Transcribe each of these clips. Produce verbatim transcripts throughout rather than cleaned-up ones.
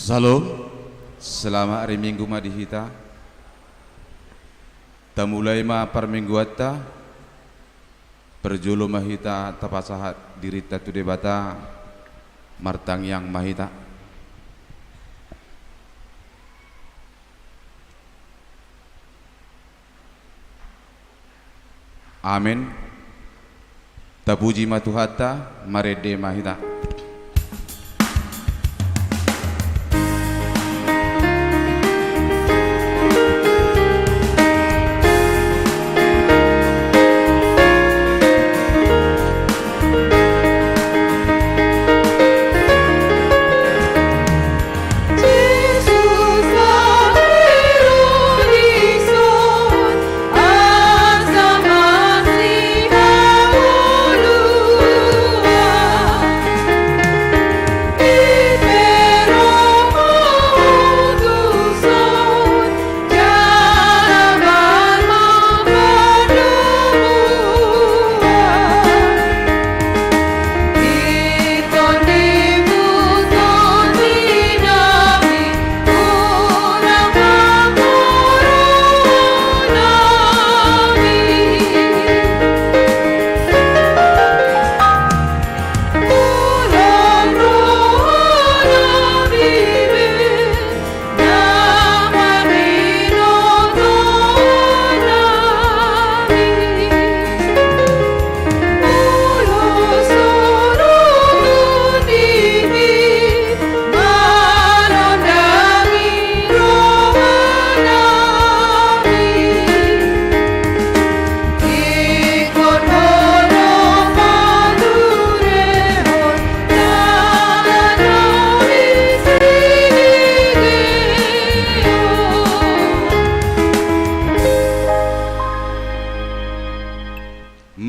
Shalom. Selamat hari Minggu ma di hita. Tamulai ma parmingguanta. Parjolo ma hita tapasahat dirinta tu Debata. Martangiang ma hita. Amen. Tapuji ma Tuhanta, marende ma hita.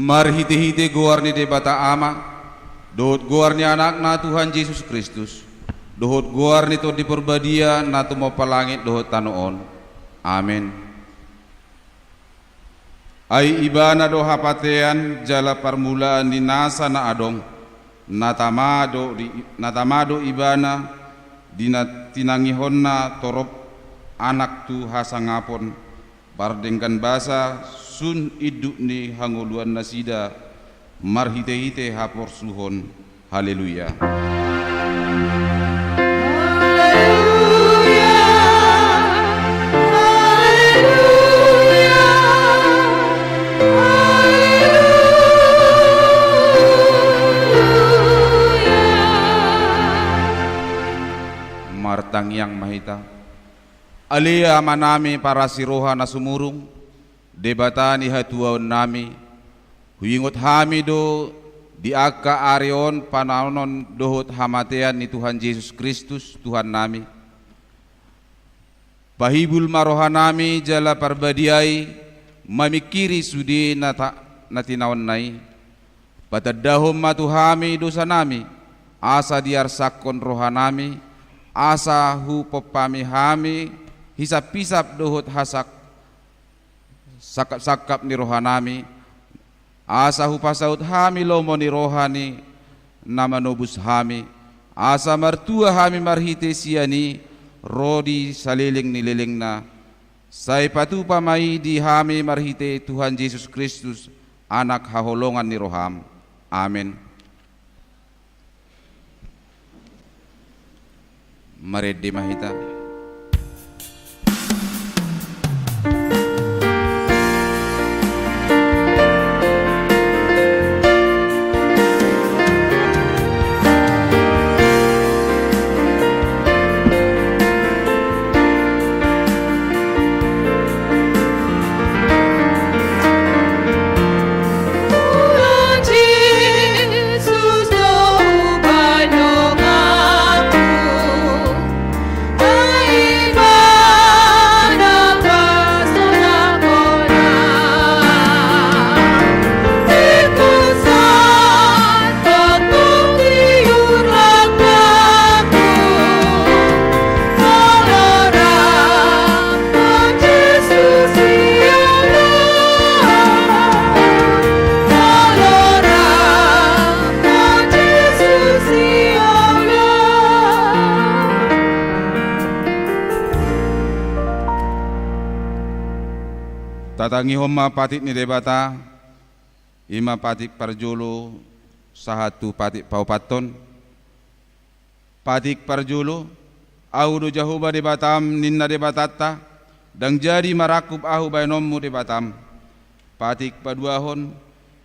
Marhitehite goar ni Debata Ama, dohot goar ni Anakna Tuhan Jesus Kristus, dohot goar ni Tondi Parbadia na tumompa langit dohot tano on. Amen. Ai Ibana do hapatean jala parmulaan ni nasa na adong, na tama do di, na tama do Ibana di na tinangihonna torop Anak tu hasangapon, pardenggan basa sun induk ni hangoluannasida marhitehite haporsuhon. Haleluya. Haleluya. Haleluya. Haleluya. Martangiang ma hita. Ale Amanami parasi roha na sumurung, Debata ni hatuaonnami, huingot hami do di angka ari on panaonon dohot hamatean ni Tuhan Jesus Kristus, Tuhannami. Pahibul ma rohanami jala parbadiai mamingkiri sude na ta-, na tinaonna i. Patandahon ma tu hami dosanami, asa diarsakkon rohanami, asa hupompami hami hisaphisap dohot hasak-, sangkapsangkap ni rohanami, asa hupasaut hami lomo ni roha ni na manobus hami, asa martua hami marhite sian i ro di saleleng ni lelengna. Sai patupa ma i di hami marhite Tuhan Jesus Kristus, Anak haholongan ni roham. Amen. Marende ma hita. Tangihon ma patik ni Debata, i ma patik parjolo sahat tu patik paopathon. Patik parjolo, Ahu do Jahowa Debatam, ninna Debatanta, ndang jadi marangkup Ahu baenonmu Debatam. Patik paduahon,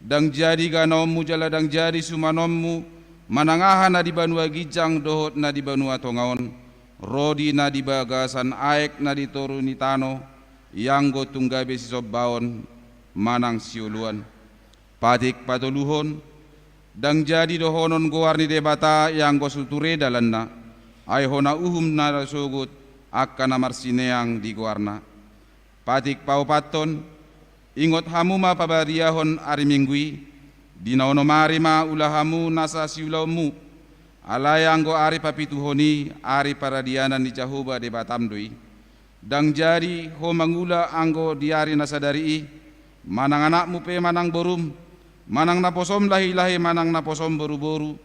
ndang jadi ganaonmu jala ndang jadi sumanonmu manang aha na di banua ginjang dohot na di banua tonga on, ro di na di bagasan aek na di toru ni tano, ianggo tung gabe sisombaon manang sioloan. Patik patoluhon, ndang jadi dohonon goar ni Debata ianggo so ture dalanna, ai hona uhum na sogot angka na marsineang di goarna. Patik paopathon, ingot hamu ma pabadiahon ari Minggu i, di na onom ari ma ula hamu nasa siulaonmu, alai anggo ari papituhon i ari paradianan ni Jahowa Debatam do i. Ndang jadi ho mangula anggo di ari na sadari i, manang anakmu pe manang borum, manang naposom lahi-lahi manang naposom boru-boru,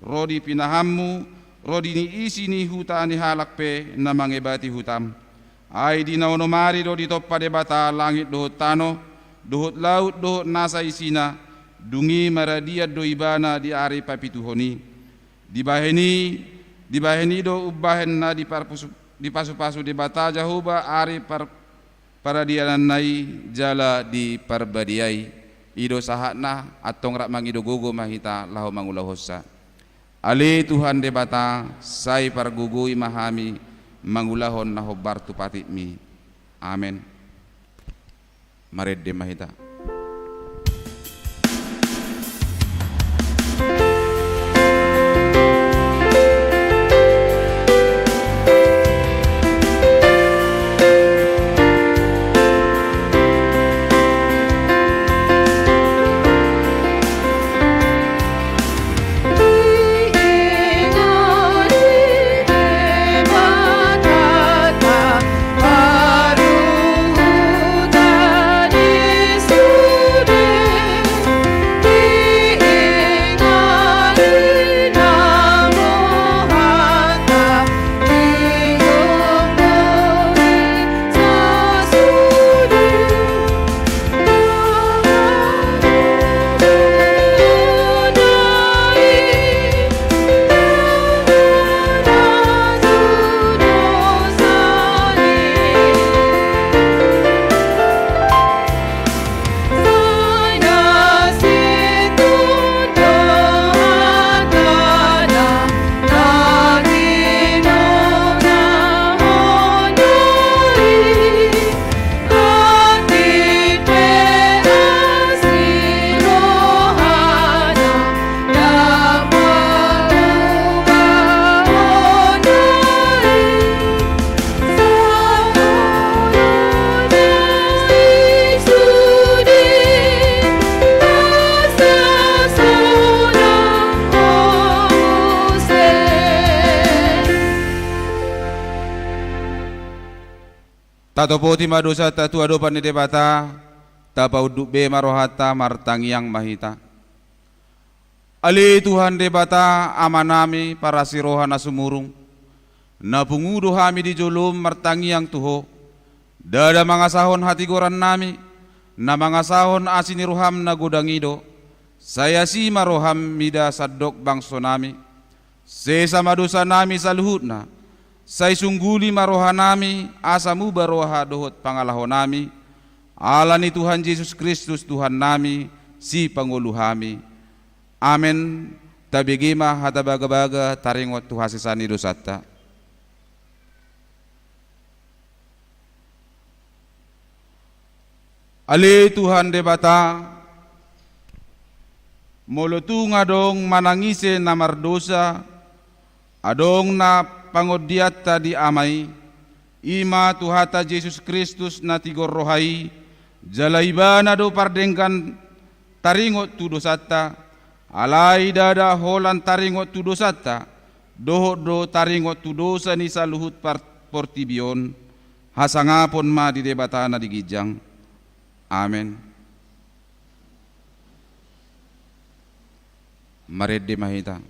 ro di pinahanmu, ro di ni isi ni huta ni halak pe na mangebati hutam. Ai di na onom ari do ditompa Debata langit dohot tano, dohot laut dohot nasa isina, dung i maradian do ibana di ari papituhon i. Dibahen i, dibahen i do umbahen na diparpusu-, dipasu-pasu Debata Jahowa ari par-, paradiananna i jala diparbadiai. I do sahatna, antong rap mangido gogo ma hita laho mangulahonsa. Ale Tuhan Debata, sai pargogoi ma hami mangulahon na hombar tu patikmi. Amen. Marende ma hita. Tatopoti ma dosanta tu adopan ni Debata, tapaunduk be ma rohanta, martangiang ma hita. Ale Tuhan Debata, Amanami, parasi roha na sumurung, na pungu do hami di jolom martangiang tu Ho, ndada mangasahon hatigorannami, na mangasahon asi ni roham na godang i do, sai asi ma roham mida sandok bangsonami, sesa ma dosanami saluhutna, sai sungguli ma rohanami asa muba roha dohot pangalahonami, ala ni Tuhan Jesus Kristus Tuhannami, Sipangolu hami. Amen. Tabege ma hata bagabaga taringot tu hasesaan ni dosanta. Ale Tuhan Debata, molo tung adong manang ise na mardosa, adong na pangondianta di Ama i, i ma Tuhanta Jesus Kristus na tigor roha i, jala Ibana do pardenggan taringot tu dosanta, alai ndada holan taringot tu dosanta, dohot do taringot tu dosa ni saluhut par-, portibi on, hasangapon ma di Debata na di ginjang. Amen. Marende ma hita.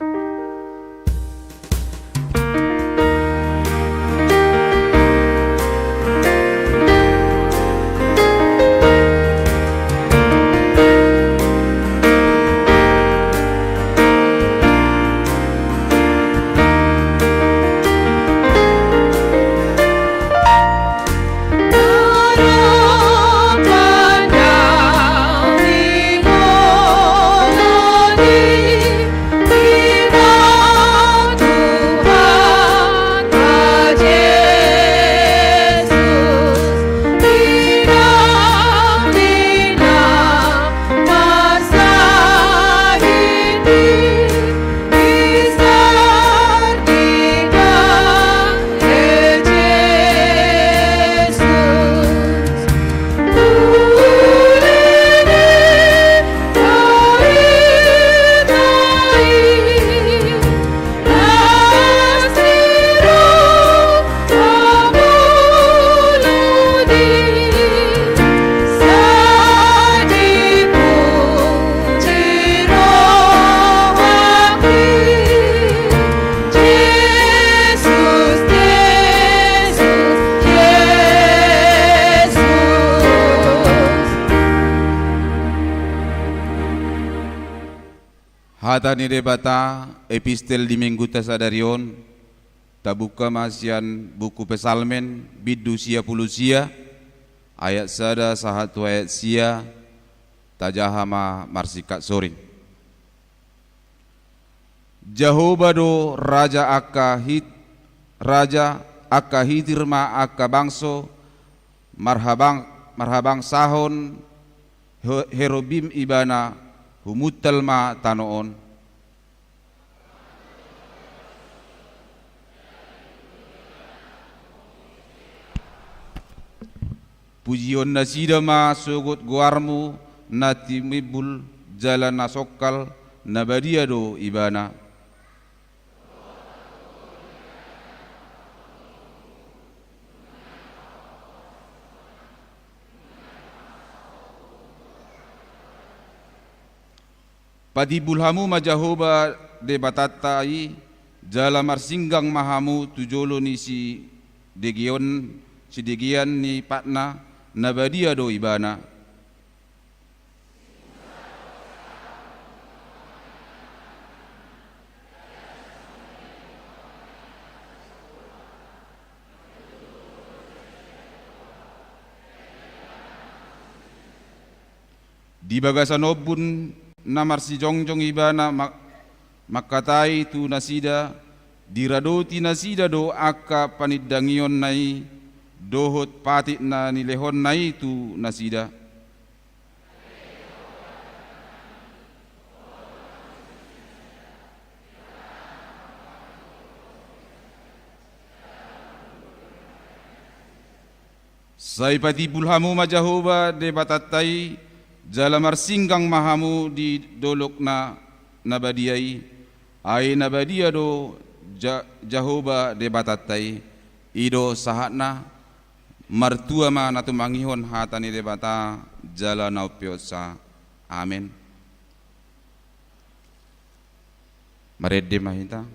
Hata ni Debata, epistel di Mingguta sadari on, tabuka ma sian buku Psalmen, bindu sia pulu sia, ayat sada sahat tu ayat sia, tajaha ma marsingkat soring. Jahowa do raja angka hit, raja angka hitir ma angka bangso, marhabang, marhabangsahon he-, herubim ibana, humuntal ma tano on. Pujion nasida ma sogot goarmu na timimbul jala na songkal, na badia do ibana. Patimbul hamu ma Jahowa Debatanta i, jala marsinggang ma hamu tu jolo ni sidegeon, sidegean ni patna, na badia do ibana. Di bagasan ombun na marsijongjong ibana ma-, mangkatai tu nasida, diradoti nasida do angka panindangionna i, dohot patik na nilehonna i tu nasida. Sai patimbul hamu ma Jahowa Debatanta i, jala marsinggang ma hamu di dolok na, na badia i, ai na badia do Ja-, Jahowa Debatanta i. I do sahatna. Martua ma na tumangihon hata ni Debata jala na umpeopsa. Amen. Marende ma hita.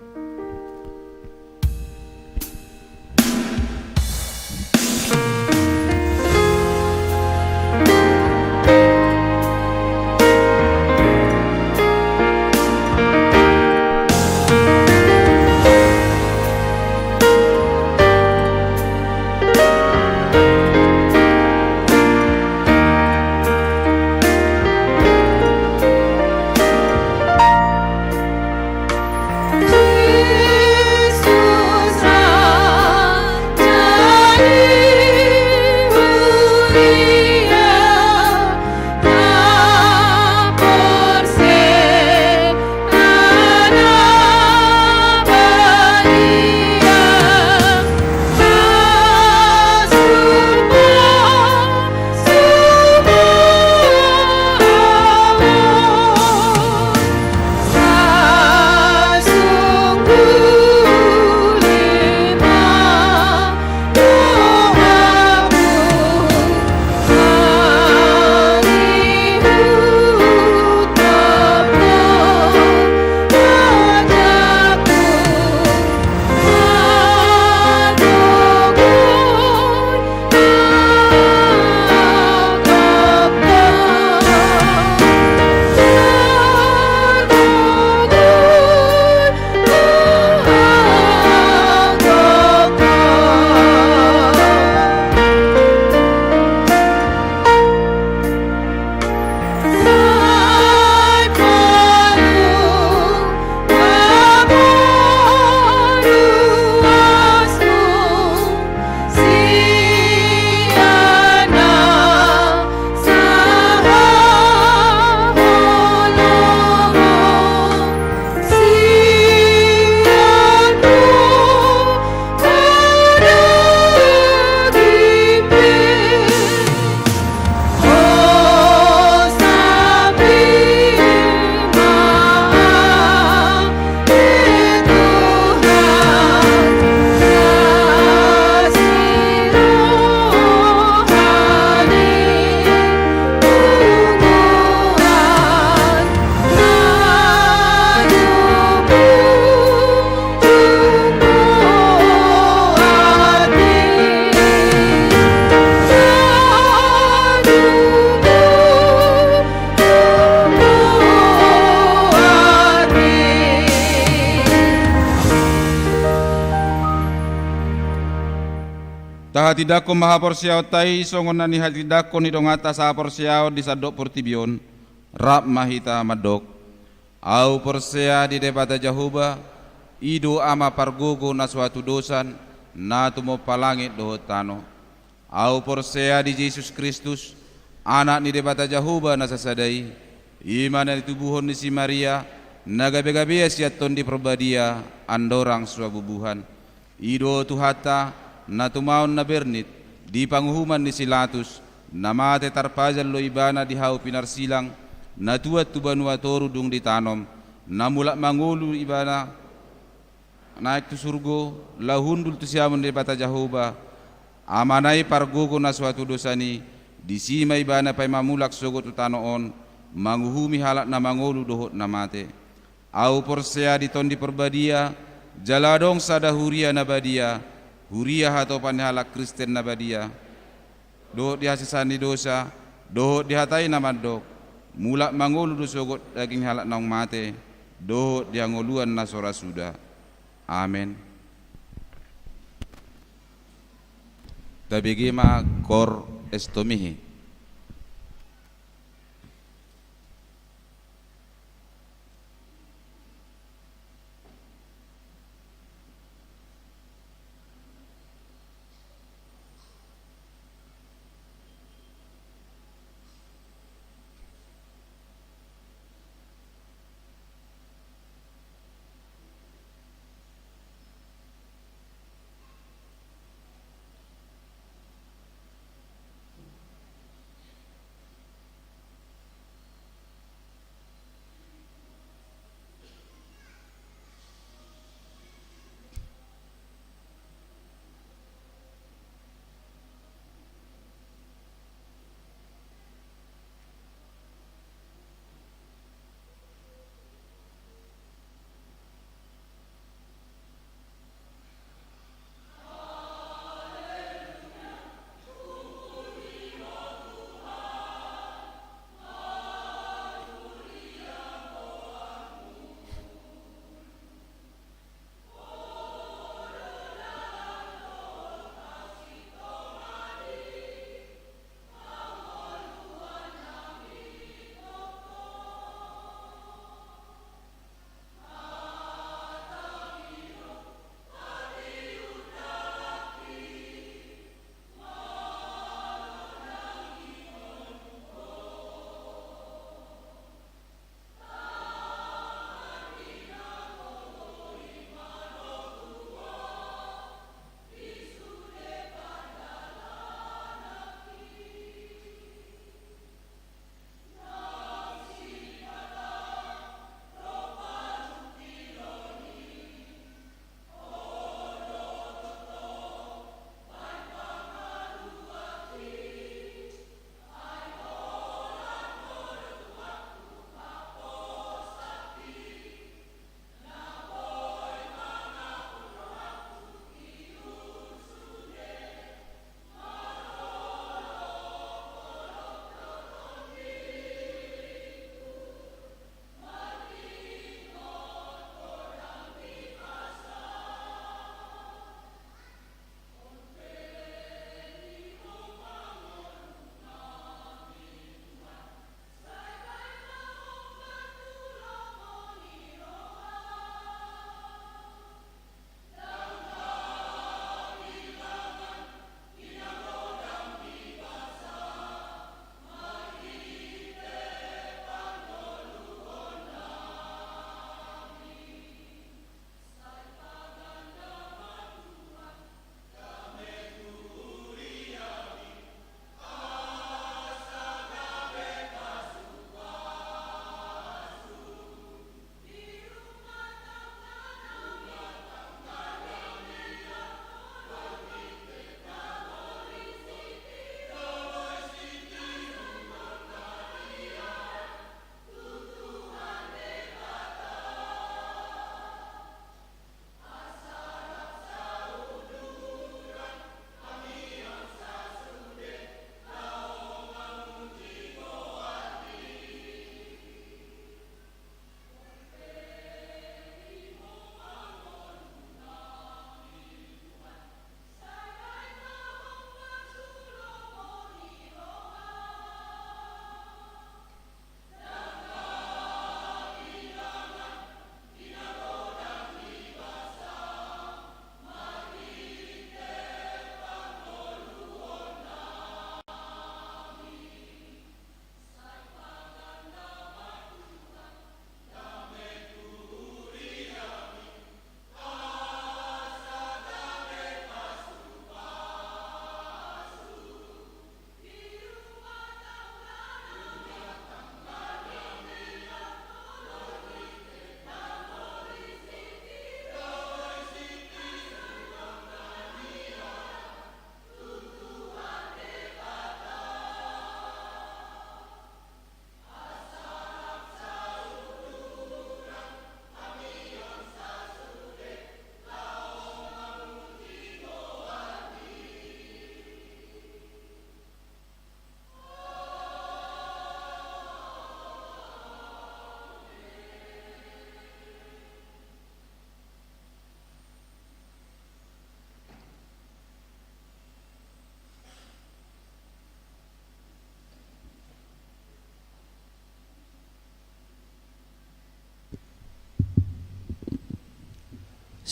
Hatindangkon ma haporseaonta i songon na nihatindangkon ni donganta sahaporseaon di sandok portibi on. Rap ma hita mandok: Ahu porsea di Debata Jahowa, i do Ama pargogo na so hatudosan, na tumompa langit dohot tano. Ahu porsea di Jesus Kristus, Anak ni Debata Jahowa na sasada i, i ma na nitubuhon ni si Maria, na gabe-gabea sian Tondi Parbadia, andorang so habubuhan. I do Tuhanta, na tumaon na bernit, di panguhuman ni si Latus, na mate tarpajal do ibana di hau pinarsilang, na tuat tu banua toru dung ditanom, na mulak mangolu ibana, naeng tu surgo, laho hundul tu siamun ni Debata Jahowa, Amana i pargogo na so hatudosan i, disi ma ibana paima mulak sogot tu tano on, manguhumi halak na mangolu dohot na mate. Ahu porsea di Tondi Parbadia, jala adong sada huria na badia, huria hatopan ni halak Kristen na badia, dohot di hasesaan ni dosa, dohot di hata i na mandok: Mulak mangolu do sogot daging ni halak naung mate, dohot di hangoluan na so ra suda. Amen. Tabege ma Cor Estomihi.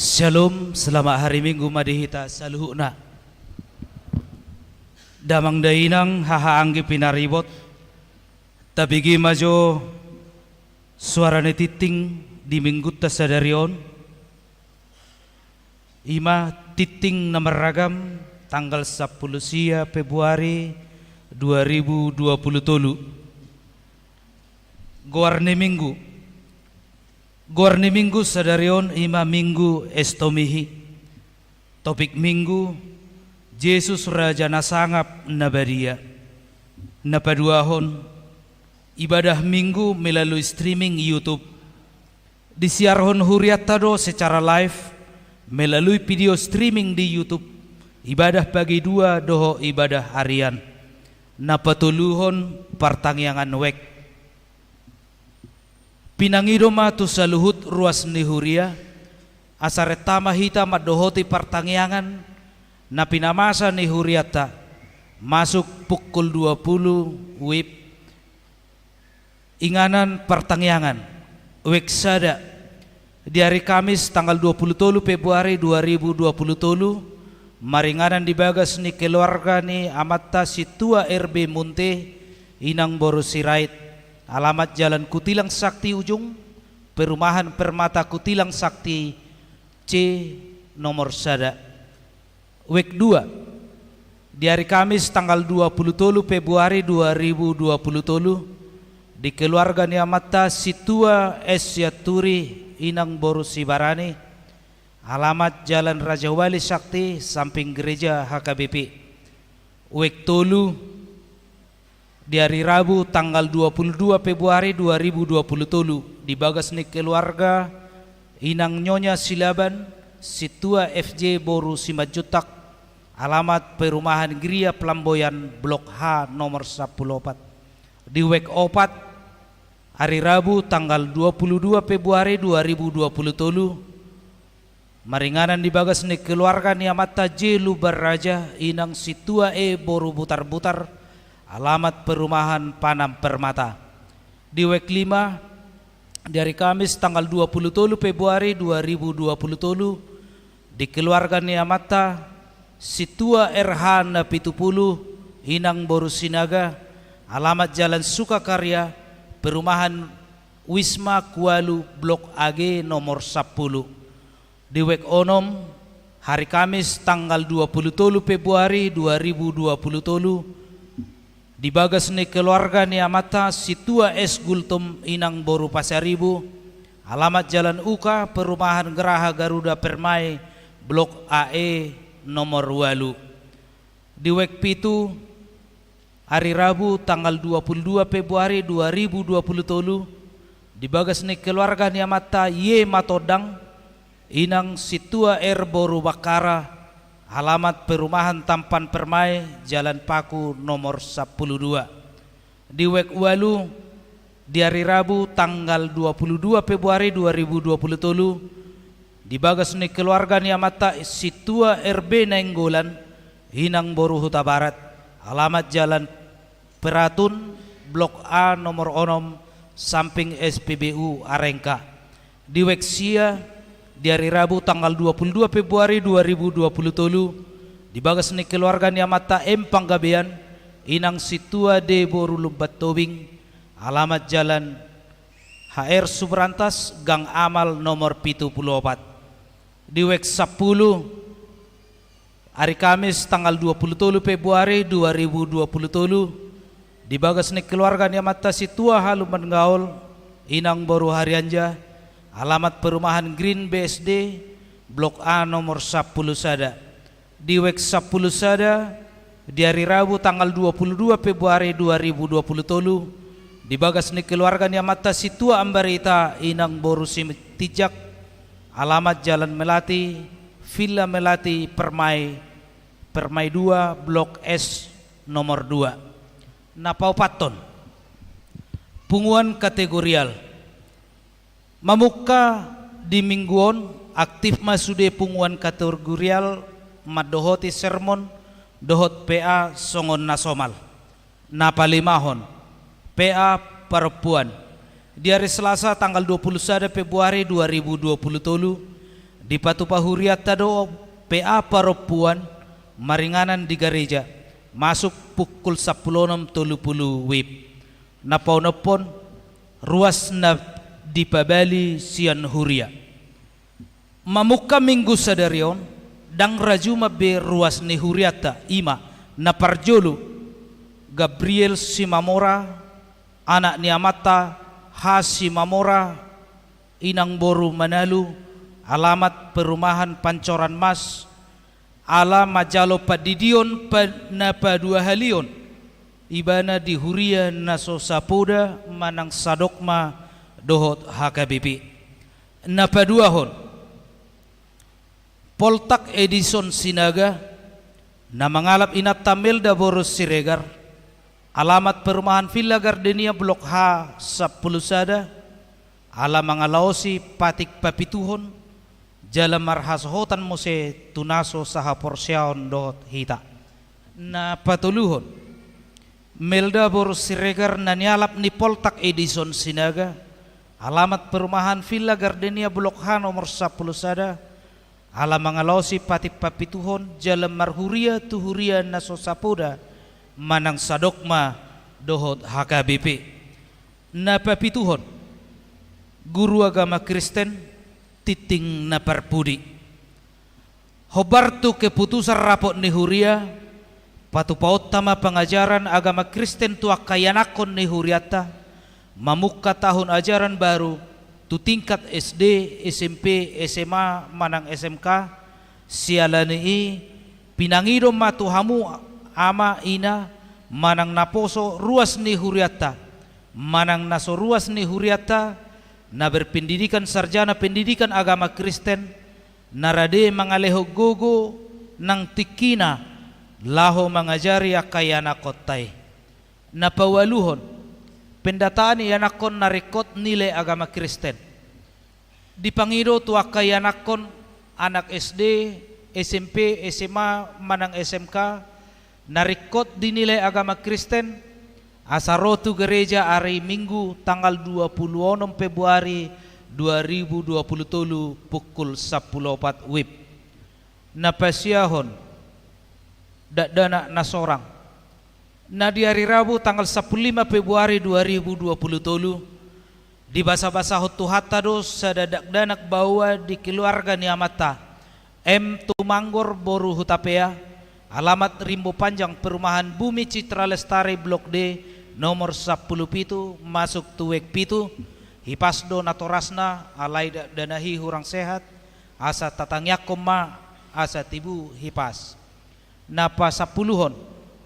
Shalom, selamat hari Minggu ma di hita saluhutna. Damang dainang, haha anggi pinaribot, tabege ma jo suara ni tingting di minggunta sadari on. Ima tingting na marragam, tanggal sampulu sia Februari dua ribu dua puluh tolu. Goar ni minggu. Goar ni minggu sadari on ima minggu Estomihi. Topik minggu, Jesus Raja na sangap na badia. Na paduahon, ibadah minggu melalui streaming YouTube. Disiarhon hurianta do secara live melalui video streaming di YouTube, ibadah pagi dua dohot ibadah harian. Na patoluhon, partangiangan wijk. Pinangido ma tu saluhut ruas ni huria, asa renta ma hita mandohoti partangiangan na pinamasa ni hurianta, masuk pukul dua puluh wib. Inganan partangiangan, wijk sada, di ari Kamis tanggal dua puluh tolu Februari dua ribu dua puluh tolu, maringanan di bagas ni keluarga ni amanta Sintua R B Munte, inang boru Sirait, alamat Jalan Kutilang Sakti Ujung, Perumahan Permata Kutilang Sakti C nomor sada. Wijk dua, di ari Kamis tanggal dua puluh tolu Februari dua ribu dua puluh tolu, di keluarga ni amanta Sintua S Sianturi, inang boru Sibarani, alamat Jalan Rajawali Sakti, samping gereja H K B P. Wijk tolu, di ari Rabu tanggal dua puluh dua Februari dua ribu dua puluh tolu, di bagas ni keluarga inang Nyonya Silaban, Sintua F J boru Simanjuntak, alamat Perumahan Gria Pelamboyan, Blok H nomor sampulu opat. Di wijk opat, ari Rabu tanggal dua puluh dua Februari dua ribu dua puluh tolu, maringanan di bagas ni keluarga ni amanta J Lumban Raja, inang Sintua E boru Butarbutar, alamat Perumahan Panam Permata. Di wijk lima, di ari Kamis tanggal dua puluh tolu Februari dua ribu dua puluh tolu, di keluarga ni amanta Sintua R H Napitupulu, inang boru Sinaga, alamat Jalan Sukakarya, Perumahan Wisma Kualu, Blok A G nomor sampulu. Di wijk onom, hari Kamis tanggal dua puluh tolu Februari dua ribu dua puluh tolu, di bagas ni keluarga ni amanta Sintua S Gultom, inang boru Pasaribu, alamat Jalan Uka, Perumahan Geraha Garuda Permai, Blok A E nomor ualu. Di wijk pitu, ari Rabu tanggal dua puluh dua Februari dua ribu dua puluh tolu, di bagas ni keluarga ni amanta Y Matondang, inang Sintua R boru Bakkara, alamat Perumahan Tampan Permai, Jalan Paku nomor sampulu dua. Di wijk ualu, di ari Rabu tanggal dua puluh dua Februari dua ribu dua puluh tolu, di bagas ni keluarga ni amanta Sintua R B Nainggolan, inang boru Hutabarat, alamat Jalan Peratun, Blok A nomor onom, samping S P B U Arengka. Di wijk sia, di ari Rabu tanggal dua puluh dua Februari dua ribu dua puluh tolu, di bagas ni keluarga ni amanta M Panggabean, inang Sintua D boru Lumban Tobing, alamat Jalan H R Subrantas, Gang Amal nomor pitu puluh opat. Di wijk sampulu, ari Kamis tanggal dua puluh tolu Februari dua ribu dua puluh tolu, di bagas ni keluarga ni amanta Sintua Halumban Gaol, inang boru Harianja, alamat Perumahan Green B S D, Blok A nomor sampulu sada. Di wijk sampulu sada, di ari Rabu tanggal dua puluh dua Februari dua ribu dua puluh tolu, di bagas ni keluarga ni amanta Sintua Ambarita, inang boru Sitinjak, alamat Jalan Melati, Villa Melati Permai, Permai dua, Blok S nomor dua. Na paopathon, punguan kategorial. Mamungka di minggu on, aktif ma sude punguan kategorial mandohoti sermon dohot P A songon na somal. Na palimahon, P A parompuan. Di ari Selasa tanggal dua puluh sada Februari dua ribu dua puluh tolu, Dipatupa hurianta do P A parompuan maringanan di gareja, masuk pukul sampulu onom tolu pulu WIB. Na paonomhon, ruas na dipabali sian huria. Mamungka minggu sadari on, ndang ra jumpa be ruas ni hurianta, i ma, na parjolo, Gabriel Simamora, anak ni amanta H Simamora, inang boru Manalu, alamat perumahan Pancoran Mas, ala manjalo pandidion pa-, na paduahalion ibana di huria na so sapoda manang sadogma dohot H K B P. Na paduahon, Poltak Edison Sinaga, na mangalap inanta Melda boru Siregar, alamat perumahan Villa Gardenia Blok H sampulu sada, ala mangalaosi patik papituhon, jala marhasohotan muse tu na so sahaporseaon dohot hita. Na patoluhon, Melda boru Siregar na nialap ni Poltak Edison Sinaga, alamat perumahan Villa Gardenia Blok H nomor sampulu sada, ala mangalaosi patik papituhon jala marhuria tu huria na so sapoda manang sadogma dohot H K B P. Na papituhon, guru agama Kristen, tinting na parpudi. Hombar tu keputusan rapot ni huria, patupaonta ma pangajaran agama Kristen tu angka ianakhon ni hurianta, mamungka tahun ajaran baru tu tingkat S D, S M P, S M A manang S M K, siala ni i, pinangido ma tu hamu ama ina, manang naposo ruas ni hurianta, manang na so ruas ni hurianta, na berpendidikan sarjana pendidikan agama Kristen, na rade mangalehon gogo nang tingkina laho mangajari angka ianakhonta i. Na paualuhon, pendataan ianakhon na ringkot nilai agama Kristen. Dipangido tu angka ianakhon, anak S D, S M P, S M A manang S M K, na ringkot di nilai agama Kristen, asa ro tu gareja ari Minggu tanggal dua pulu onom Februari dua ribu dua pulu tolu pukul sampulu opat WIB. Na pasiahon, dakdanak na sorang. Na di ari Rabu tanggal sampulu lima Februari dua ribu dua pulu tolu, dibasabasahon Tuhanta do sada dakdanak baoa di keluarga ni amanta, M Tumanggor boru Hutapea, alamat Rimbo Panjang, perumahan Bumi Citra Lestari Blok D, nomor sampulu pitu, masuk tu WEG pitu. Hipas do natorasna, alai dakdanak i hurang sehat, asa tatangiangkon ma asa tibu hipas. Na pasampuluhon,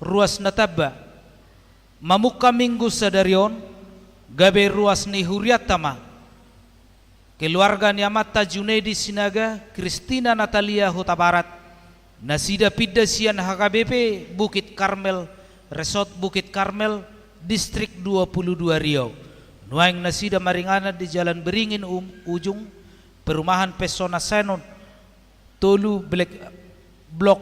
ruas na tamba. Mamungka Minggu sadari on, gabe ruas ni hurianta ma keluarga ni amanta Junaidi Sinaga, Kristina Natalia Hutabarat, nasida pinda sian H K B P Bukit Karmel, Resort Bukit Karmel, Distrik dua pulu dua Riau. Nuaeng nasida maringanan di Jalan Beringin Um-, Ujung, perumahan Pesona Senon, tolu, Blek-, Blok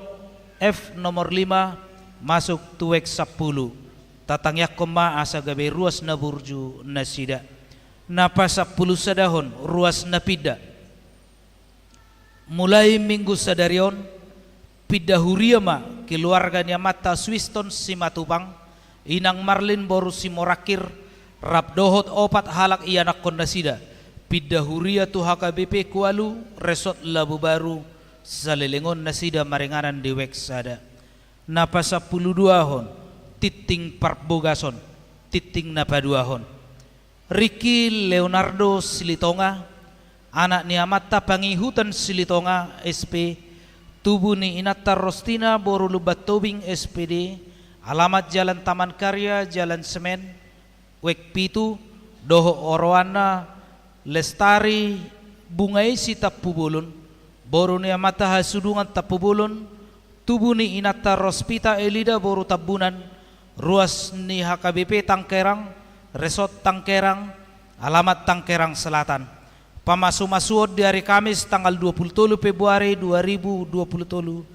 F nomor lima, masuk tu WEG sampulu. Tatangiangkon ma asa gabe ruas na burju nasida. Na pasampulu sadahon, ruas na pinda. Mulai Minggu sadari on, pinda huria ma keluarga ni amanta Swiston Simatupang, inang Marlin boru Simorangkir, rap dohot opat halak ianakhon nasida, pinda huria tu H K B P Kualu, Resort Labubaru, saleleng on nasida maringanan di WEG sada. Na pasampulu duahon, tinting parbogason, tinting na paduahon. Riki Leonardo Silitonga, anak ni amanta Pangihutan Silitonga, S P, tubu ni inanta Rostina boru Lumban Tobing, S P D, alamat Jalan Taman Karya, Jalan Semen, WEG pitu, dohot oroanna Lestari Bungaisi Tampubolon, boru ni amanta Hasudungan Tampubolon, tubu ni inanta Rospita Elida boru Tambunan, ruas ni H K B P Tangkerang, Resort Tangkerang, alamat Tangkerang Selatan. Pamasumasuon di ari Kamis tanggal dua pulu tolu Februari dua ribu dua pulu tolu,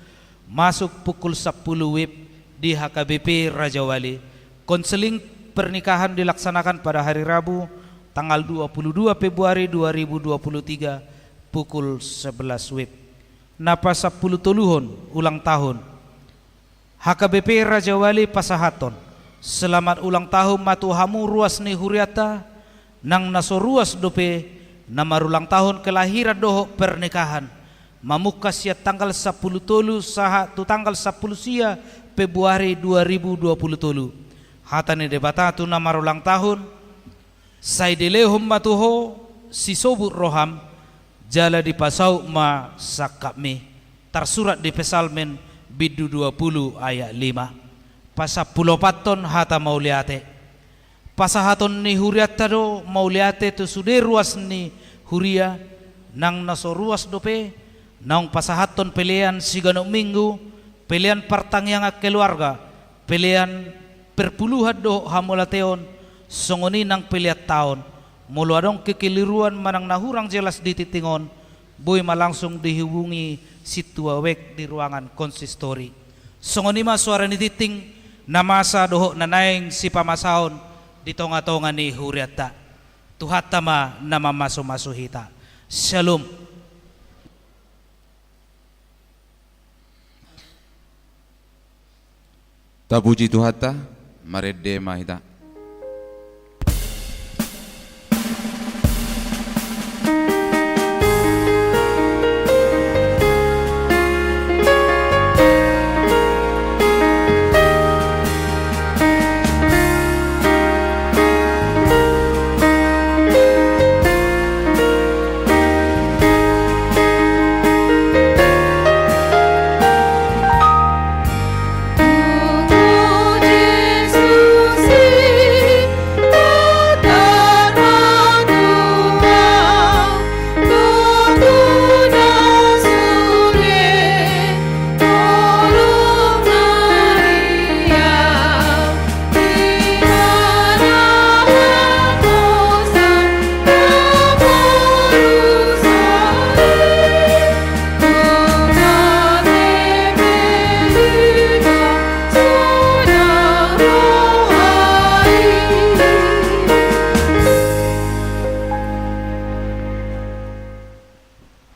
masuk pukul sampulu WIB di H K B P Rajawali. Konseling pernikahan dilaksanakan pada hari Rabu tanggal dua puluh dua Februari dua ribu dua puluh tiga, pukul sebelas wib. Na pasampulutoluhon ulang tahun. H K B P Rajawali pasahathon selamat ulang tahun ma tu hamu ruas ni hurianta, nang na so ruas dope na marulang tahun kelahiran dohot pernikahan, mamungka sian tanggal sampulu tolu sahat tu tanggal sampulu sia Februari dua ribu dua pulu tolu. Hata ni Debata tu na marulang tahun: Sai dilehon ma tu ho sisobut roham, jala dipasaut ma sangkapmi. Tarsurat di Psalmen bindu dua pulu ayat lima. Pasampuluopathon hata mauliate. Pasahaton ni hurianta do mauliate tu sude ruas ni huria, nang na so ruas dope, naung pasahathon pelean siganup minggu, pelean partangiangan keluarga, pelean perpuluhan dohot hamauliateon, songon i nang pelean taon. Molo adong kekeliruan manang na hurang jelas di tingting on, boi ma langsung dihubungi sintua web di ruangan konsistori. Songon i ma suara ni tingting na masa dohot na naeng sipamasaon di tongatonga ni hurianta. Tuhanta ma na mamasumasu hita. Syalom. Tapuji Tuhanta, marende ma hita.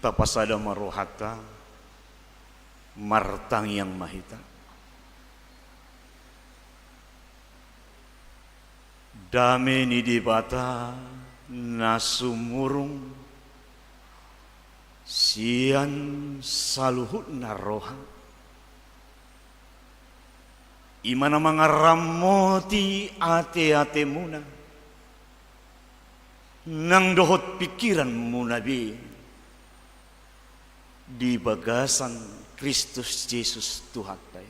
Tapasada ma rohanta, martangiang ma hita. Dame ni Debata na sumurung sian saluhutna roha, i ma na mangaramoti ateatemuna nang dohot pingkiranmuna be di bagasan Kristus Jesus Tuhanta i.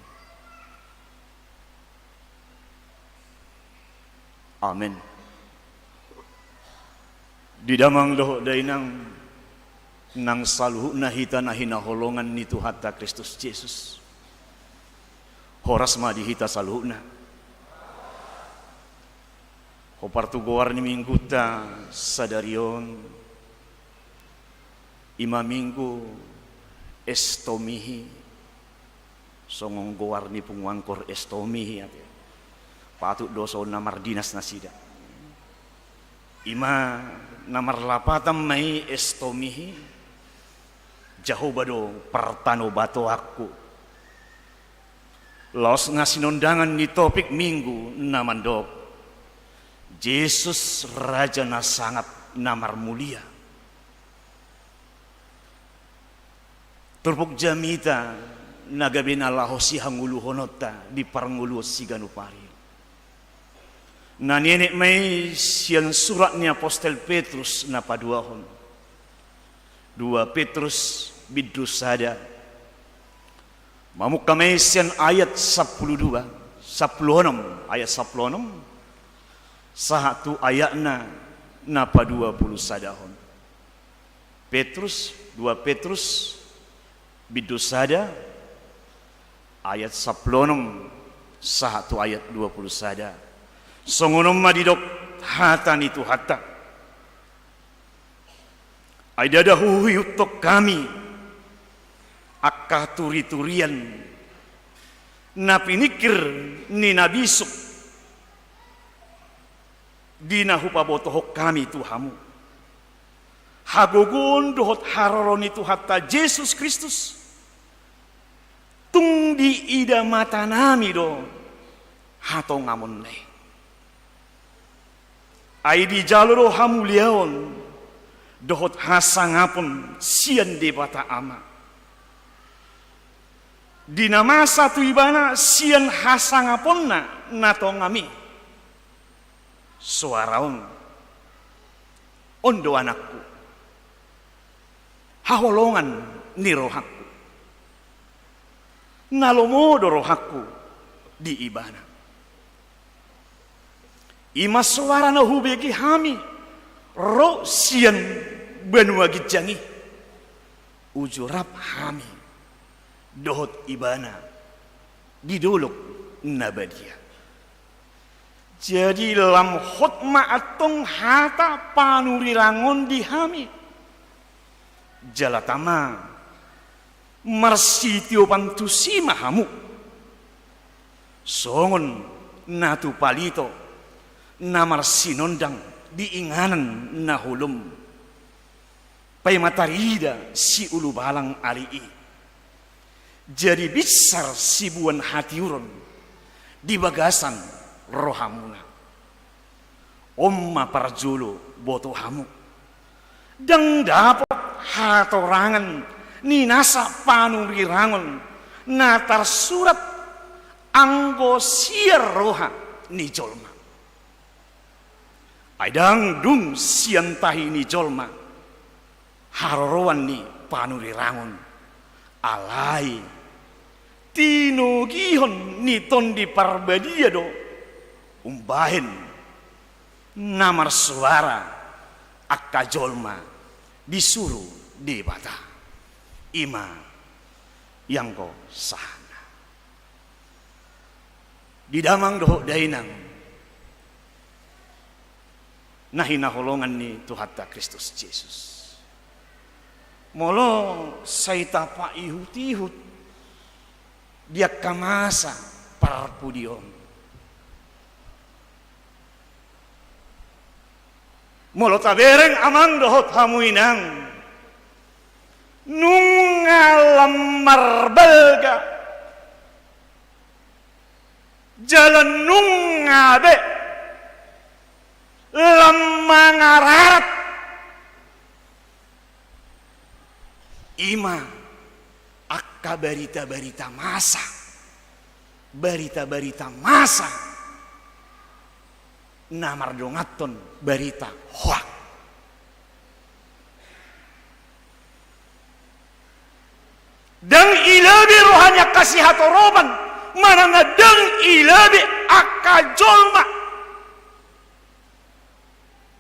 Amen. Di damang dohot dainang, nang saluhutna hita na hinaholongan ni Tuhanta Kristus Jesus, horas ma di hita saluhutna. Hombar tu goar ni minggunta sadari on, i ma minggu Estomihi, songon goar ni punguan kor Estomihi ate. Patut do songon na mardinas nasida. I ma na marlapatan ma i Estomihi, Jahowa do partanobatoanku. Laos nga sinondangan ni topik minggu na mandok, Jesus Raja na sangap na marmulia. Turpuk jamita na gabe na laho sihangoluhononta di parngoluon siganup ari. Na nienet ma i sian surat ni apostel Petrus na paduahon. Dua Petrus bindu sada. Mamungka ma i sian ayat sampulu dua, sampulu onom, ayat sampulu onom, sahat tu ayatna na paduapulu sadahon. Petrus, dua Petrus, bindu sada, ayat sampulu onom sahat tu ayat dua pulu sada. Songon on ma didok hata ni Tuhanta. Ai ndada huihuthon hami angka turiturian na piningkir ni na bisuk di na hupabotohon hami tu hamu. Hagogoon dohot haroro ni Tuhanta Jesus Kristus tung diida matanami do hatongamonna i. Ai dijalo do hamuliaon dohot hasangapon sian Debata Ama, di na masa tu Ibana sian hasangaponna na tongam i. Soara on: On do Anakku, haholongan ni rohangku. Na lomo do rohangku di Ibana. I ma soara na hubege hami ro sian banua ginjang i, uju rap hami dohot Ibana di dolok na badia. Jadi lam hot ma antong hata panurirang on di hami. Jala tama marsitiopan tusi ma hamu, songon na tu palito na marsinondang di inganan na holom. Paima tarida siulubalang ari i, jadi binsar sibuan hatiuron di bagasan rohamuna. On ma parjolo boto hamu. Ndang dapot hatorangan ni nasa panurirangon na tarsurat anggo sian roha ni jolma. Ai ndang dung sian tahi ni jolma haroroan ni panurirangon, alai tinogihon ni Tondi Parbadia do umbahen na marsuara angka jolma disuru Debata. I ma i anggo sahatna. Di damang dohot dainang na hinaholongan ni Tuhanta Kristus Jesus, molo sai tapaihut-ihut di angka masa parpudi on, molo tabereng amang dohot hamu inang, nunga lam marbalga, jala nunga be lam mangararat. I ma angka barita-barita masa, barita-barita masa na mardonganhon barita hoak. Ndang i lobi roha ni angka sihatoropan, manang ndang i lobi angka jolma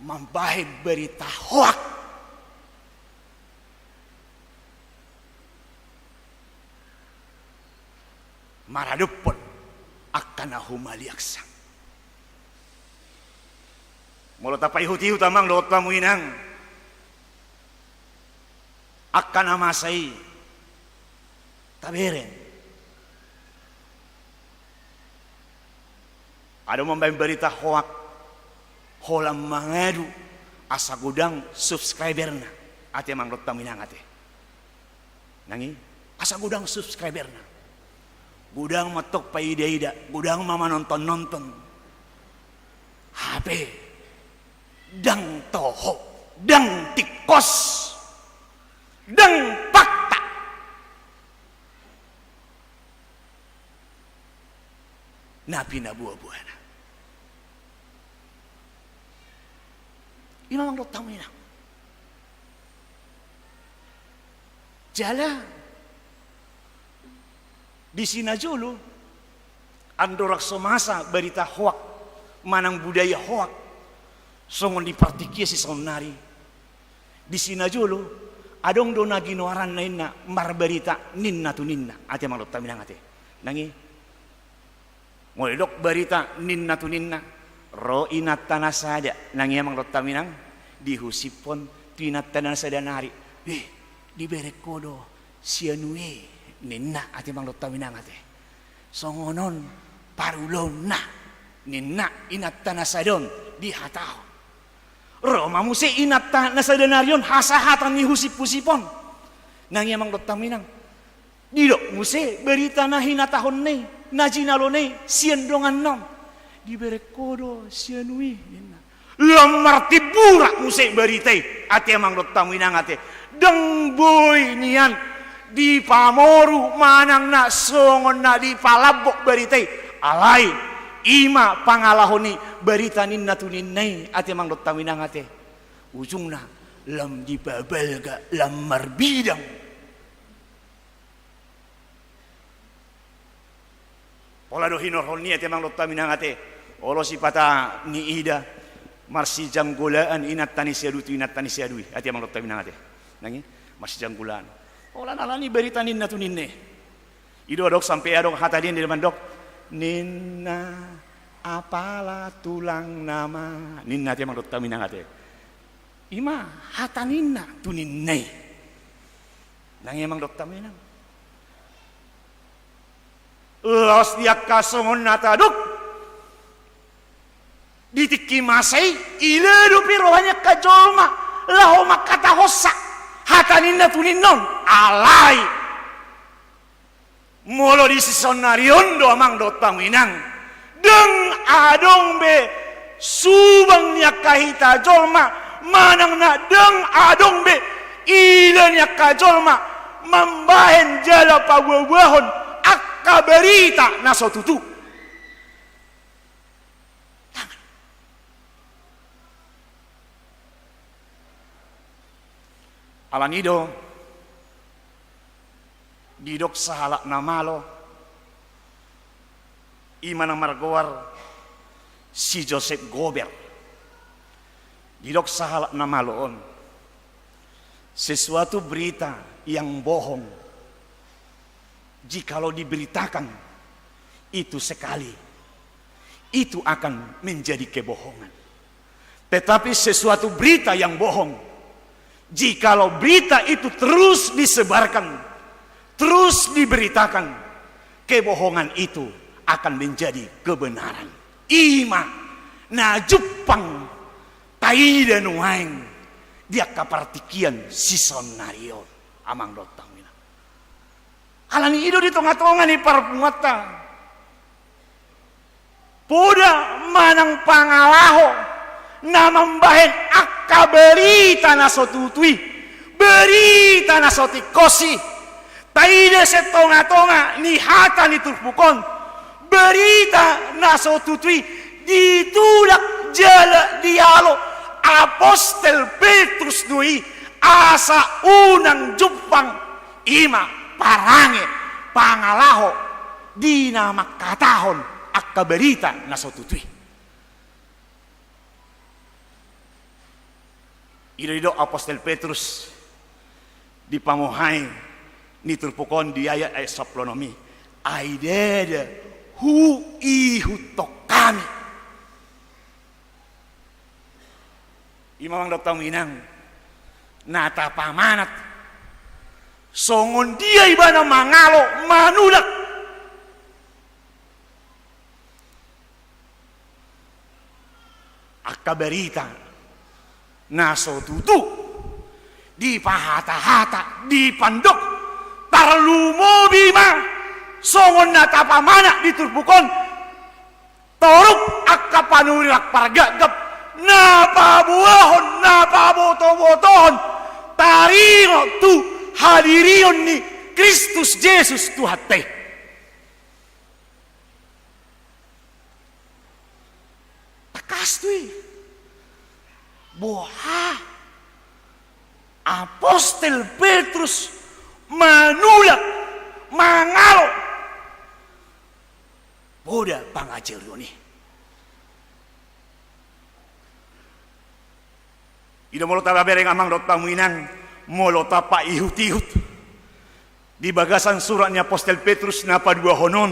mambahen barita hoak maradophon angka na humaliangsa. Molo tapaihut-ihut amang dohot hamu inang angka na masa i, tabereng adong mambahen barita hoak, holan mangadu asa godang subscriberna. Ate amang dohot hamu inang ate. Nang i, asa godang subscriberna. Godang ma antong paida-ida, godang ma manonton-nonton. Hape ndang toho, ndang tingkos, ndang fakta na pinaboa-boana. I ma amang dohot hamu inang. Jala disi najolo, andorang so masa barita hoak manang budaya hoak songon di partingkian sisaonnari, disi najolo adong do na ginoaranna inna marbarita ninna tu ninna. Ate amang dohot hamu inang ate. Nang i, molo didok barita ninna tu ninna, ro inanta na sada, nang i amang dohot hamu inang, dihusipkon tu inanta na sada nari. Eh, dibereng ho do si anu i, ninna, ate amang dohot hamu inang ate. Songon on parulaonna, ninna inanta na sada on dihatahon. Ro ma muse inanta na sadari on hasahatan ni husip-husip on. Nang i amang dohot hamu inang, didok muse barita na hinatahonna i, na jinalona i sian donganna on. Dibereng ho do si anu i, ninna. Lam martimburak muse barita i, ate amang dohot hamu inang ate. Ndang boi nian dipamoru manang na songon na dipalambok barita i. Alai i ma pangalaho ni barita ninna tu ninna i, ate amang dohot hamu inang ate. Ujungna lam dipabalga, lam marbidang. Pola do hinorhon ni i ate amang dohot hamu inang ate. Olo sipata niida marsijanggolaan inanta ni si adu tu inanta ni si adu i, ate amang dohot hamu inang ate. Nang i marsijanggolaan. Pola na ala ni barita ninna tu ninna i. I do adong sampe adong hata ni ninna mandok, ninna apala tulang nama, ninna ate amang dohot hamu inang ate. I ma hata ninna tu ninna i. Nang i amang dohot hamu inang, laos di angka songon na tadok di tingki masa i, ila dope roha ni angka jolma laho mangkatahonsa hata ninna tu ninna on. Alai molo di sisonari on do amang dohot hamu inang, ndang adong be subang ni angka hita jolma manang na ndang adong be ila ni angka jolma mambahen jala paboaboahon angka barita na so tutu. Alani do didok sahalak na malo, i ma na margoar si Joseph Goebbels. Didok sahalak na malo on, sesuatu berita yang bohong, jikalau diberitakan itu sekali, itu akan menjadi kebohongan. Tetapi sesuatu berita yang bohong, jikalau berita itu terus disebarkan, terus diberitakan, kebohongan itu akan menjadi kebenaran. I ma na jumpang taida nuaeng di angka partingkian sisonari on, amang dohot hamu inang. Alani i do di tongatonga ni parpunguanta, poda manang pangalaho na mambahen angka barita na so tutu i, barita na so tingkos i, taida sian tongatonga ni hata ni turpuk on, barita na so tutu i ditulak jala dialo apostel Petrus do i, asa unang jumpang i ma parange, pangalaho di na mangkatahon angka barita na so tutu i. I do didok apostel Petrus di pamohai ni turpuk on di ayat, ayat sampulu onom i, ai ndada huihuthon hami. I ma amang dohot hamu inang na tapamanat songon dia ibana mangalo, manulak angka barita na so tutu, dipahatahata, dipandok, tarlumobi ma songon na tapamanat di turpuk on, torop angka panurirang pargapgap na paboahon, na pabotobotohon taringot tu hadirion ni Kristus Jesus Tuhanta i. Tangkas do i. Boha apostel Petrus manulak, mangalo poda pangajarion i. I do molo tabereng amang dohot hamu inang, molo tapaihutihut di bagasan surat ni apostel Petrus na paduahon on,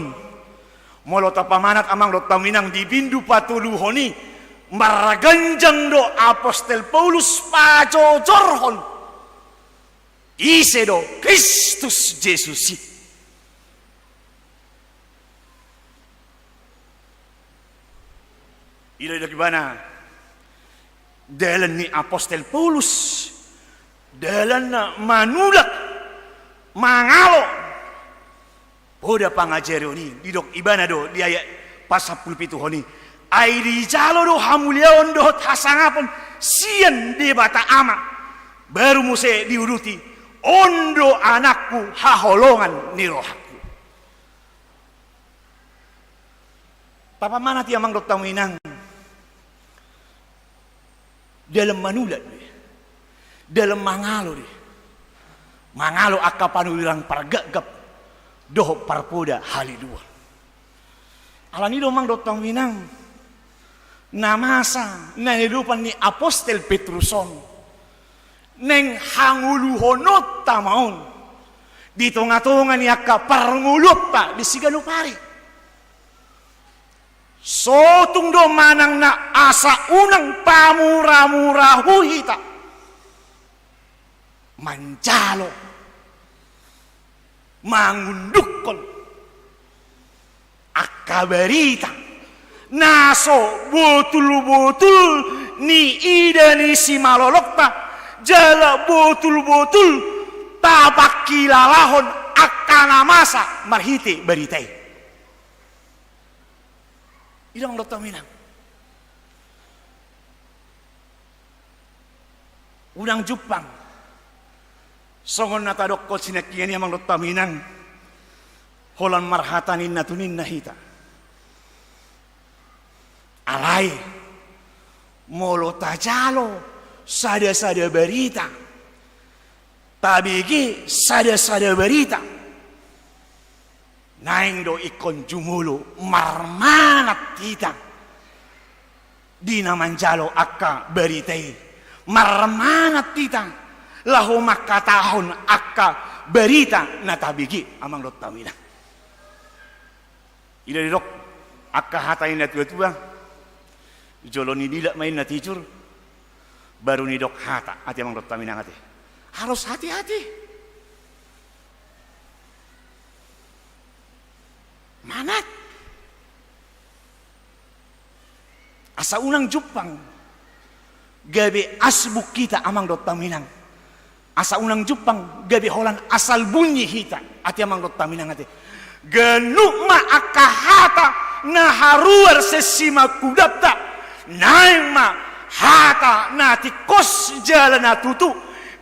molo tapamanat amang dohot hamu inang di bindu patoluhon i, marganjang do apostel Paulus pajojorhon ise do Kristus Jesus i. I do didok ibana Dalan ni apostel Paulus, dalanna manulak, mangalo. Poda pangajarion i, didok ibana do di ayat pasampulu pituhon i. Ai dijalo do hamuliaon dohot hasangapon sian Debata Ama. Baru muse diuduti, on do anakku haholongan ni rohangku. Tapamanat i amang dohot hamu inang. Dalan manulak do i. Dalan mangalo do i. Mangalo angka panurirang pargapgap dohot parpoda haliluon. Alani do amang dohot hamu inang, na masa na nilulupan ni apostel Petrus on, naeng hangoluhononta ma on di tongatonga ni angka parngoluonta di siganup ari. So tung do manang na asa unang pamuramurahu hita manjalo, mangundukhon angka barita na so botulbotul niida ni simalolongta, jala botulbotul tapangkilalahon angka na masa marhite barita i. I do amang dohot hamu inang. Unang jumpang songon na tadokkon sinangkiningan i amang dohot hamu inang, holan marhata ninna tu ninna hita. Alai molo tajalo sadasada barita, tabege sadasada barita, naeng do ingkon jumolo marmanat hita di na manjalo angka barita i. Marmanat hita laho mangkatahon angka barita na tabege amang dohot hamu inang. I do didok angka hata ni natuatua, jolo nililak ma inna tijur, baru nidok hata, ate amang dohot hamu inang ate. Harus hati-hati. Manat. Asa unang jumpang gabe asbuk hita amang dohot hamu inang. Asa unang jumpang gabe holan asal bunyi hita, ate amang dohot hamu inang ate. Ganup ma angka hata na haruar sian simanggudanta, naeng ma hata na tingkos jala na tutu,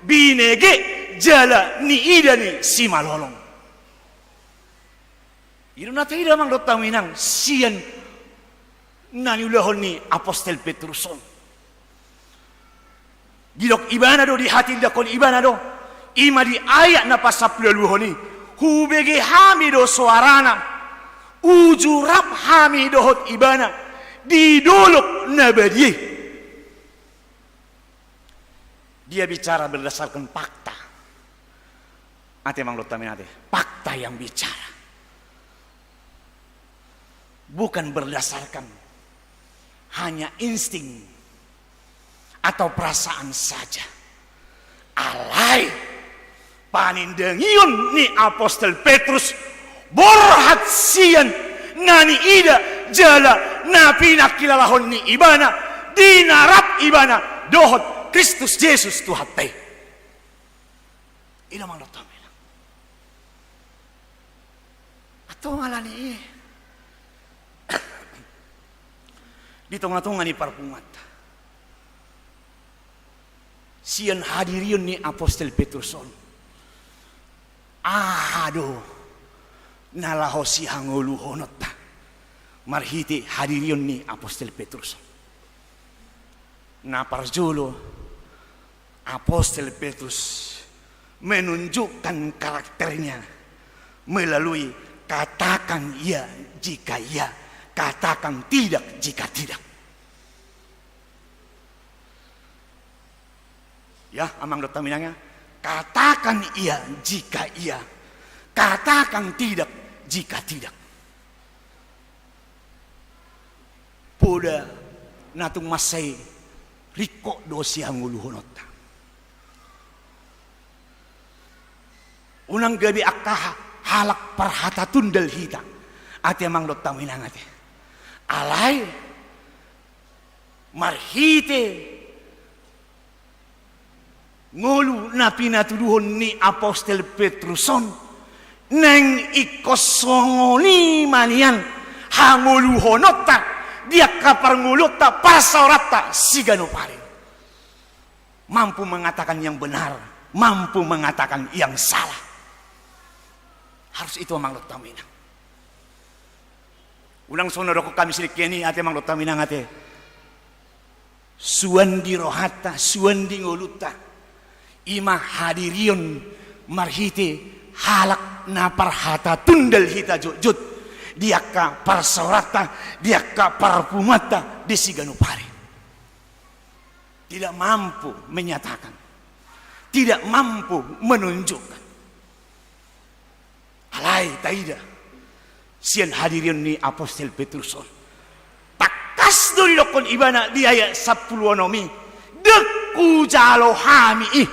binege jala niida ni simalolong. I do na taida amang dohot hamu inang sian na niulahon ni apostel Petrus on. Didok ibana do, dihatindangkon ibana do, i ma di ayat na pasampuluualuhon i, hubege hami do soarana, uju rap hami dohot ibana di dolok na badia i. Dia bicara berdasarkan fakta. Ate amang dohot hamu inang ate, fakta yang bicara. Bukan berdasarkan hanya insting atau perasaan saja. Alai panindangion ni apostel Petrus borhat sian na niida jala na pinangkilalahon ni ibana di na rap ibana dohot Kristus Jesus Tuhanta i. I do amang dohot hamu inang. Antong alani i, di tongatonga ni parpunguanta, sian hadirion ni apostel Petrus on, aha do na laho sihangoluhononta marhite hadirion ni apostel Petrus on? Na parjolo, apostel Petrus menunjukkan karakternya melalui katakan iya jika iya, katakan tidak jika tidak. Ya, amang dohot hamu inang ya, katakan iya jika iya, katakan tidak jika tidak. Poda na tung mansai ringkot do sihangoluhononta. Unang gabe angka ha-, halak parhata tundal hita, ate amang dohot hamu inang ate. Alai marhite Ngolu na pinatuduhon ni apostel Petrus on, naeng ingkon songon i ma nian hangoluhononta di angka parngoluonta, parsaoranta siganup ari. Mampu mengatakan yang benar, mampu mengatakan yang salah. Harus itu, amang dohot hamu inang. Unang songon na dohonon hami sadengke i, ate amang dohot hamu inang, ate. Suan di rohanta, suan di ngolunta, i ma hadirion marhite halak na parhata tundal hita jotjot di angka parsaoranta, di angka parpunguanta di siganup ari. Tidak mampu menyatakan, tidak mampu menunjukkan. Alai taida sian hadirion ni apostel Petrus on, tangkas do didokkon ibana di ayat sampulu onom i, "Ndang hujalo hami i."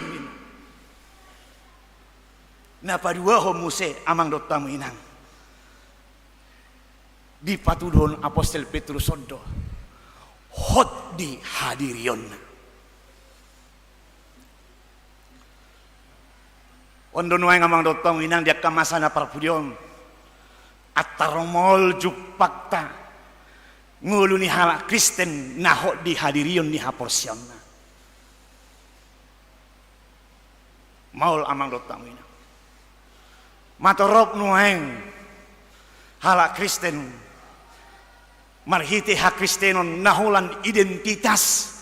Na paduahon muse, amang dohot hamu inang, dipatuduhon apostel Petrus on do hot di hadirionna. On do nuaeng, amang dohot hamu inang, di angka masa na parpudi on, antar maol jumpangta ngolu ni halak Kristen na hot di hadirion ni haporseaonna. Maol, amang dohot hamu inang. Matorop nuaeng halak Kristen marhite hakristenon na holan identitas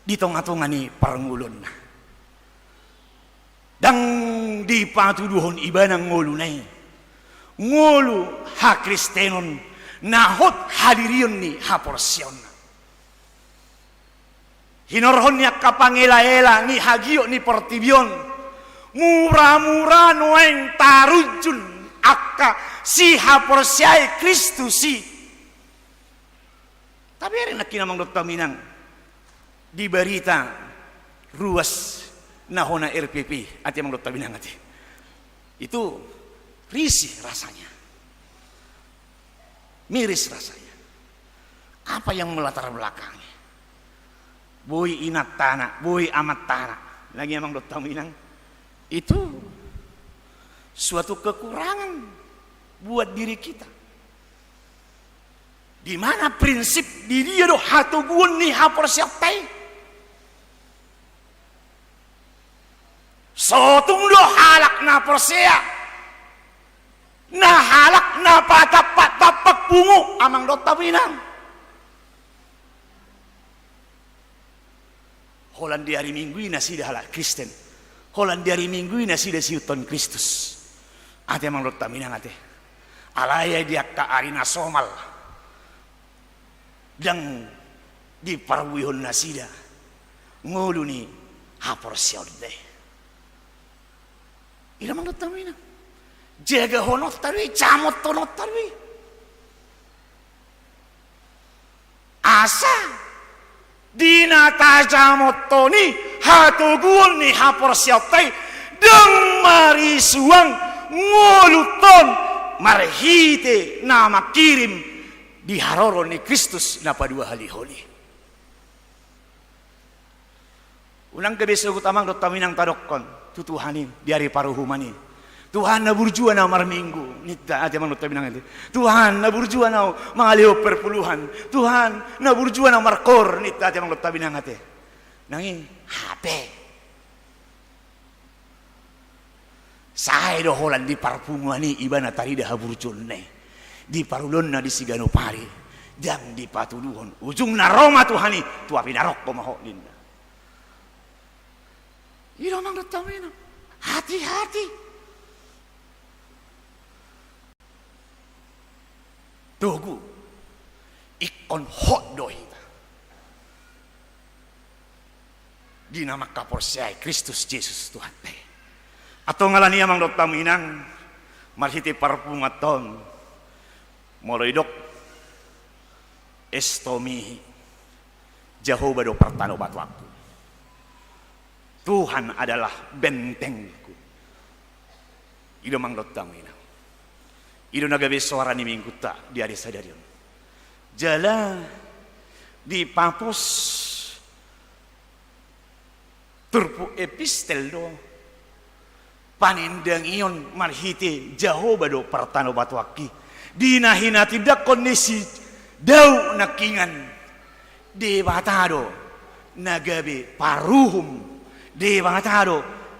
di tongatonga ni parngoluonna. Ndang dipatuduhon ibana ngoluna i ngolu hakristenon na hot hadirion ni haporseaonna. Hinorhon ni angka pangelaela ni hagiot ni portibi on, muramura nuaeng tarunjun angka sihaporseai Kristus i. Tabereng nangkin, amang dohot hamu inang, di barita ruas na hona R P P, ate amang dohot hamu inang, ate. Itu risih rasanya. Miris rasanya. Apa yang melatar belakangi? Boi inantana, boi amantana. Lagi, amang dohot hamu inang, itu suatu kekurangan buat diri kita. Di mana prinsip, di dia do hatoguon ni haporseaonta i? Sotung do halak na porsea, na halak na patampak-tampak pungu, amang dohot hamu inang. Holan di ari Minggu i nasida halak Kristen. Holan di ari Minggu i nasida siihuthon Kristus. Ate, amang dohot hamu inang, ate. Alai di angka ari na somal, ndang diparbuehon nasida ngolu ni haporseaonta i. I do, amang dohot hamu inang, jagahononta do i, jamothononta do i. Asa di na tajamothon i hatoguon ni haporseaonta i, ndang marisuang ngolunta on marhite na mangkirim di haroro ni Kristus na paduahalihon i. Unang gabe sogot, amang dohot hamu inang, tadokkon tu Tuhan i di ari paruhuman i: Tuhan, na burju ahu marminggu, ninta, ate, amang dohot hamu inang, ate. Tuhan, na burju ahu mangalehon perpuluhan. Tuhan, na burju ahu markoor, ninta, ate, amang dohot hamu inang, ate. Nang i hape. Sae do holan di parpunguan i ibana tarida haburjuonna i. Di parulaonna di siganup ari, ndang dipatuduhon. Ujungna ro ma Tuhan i, tu api naroko ma ho, ninna. I do, amang dohot hamu inang. Hati-hati. Togu, ingkon hot do hita di na mangkaporseai Kristus Jesus Tuhanta i. Antong alani i, amang dohot hamu inang, marhite parpunguanta on, molo didok estomi, Jahowa do partanobatoanku. Tuhan adalah bentengku. I do, amang dohot hamu inang. I do na gabe soara ni Minggunta di ari sadari on. Jala dipapos Turpuk epistel do panindangion marhite Jahowa do partanobatoanki. Di na hinatindangkon ni si Daud nangkingan, Debata do na gabe paruhum, Debata do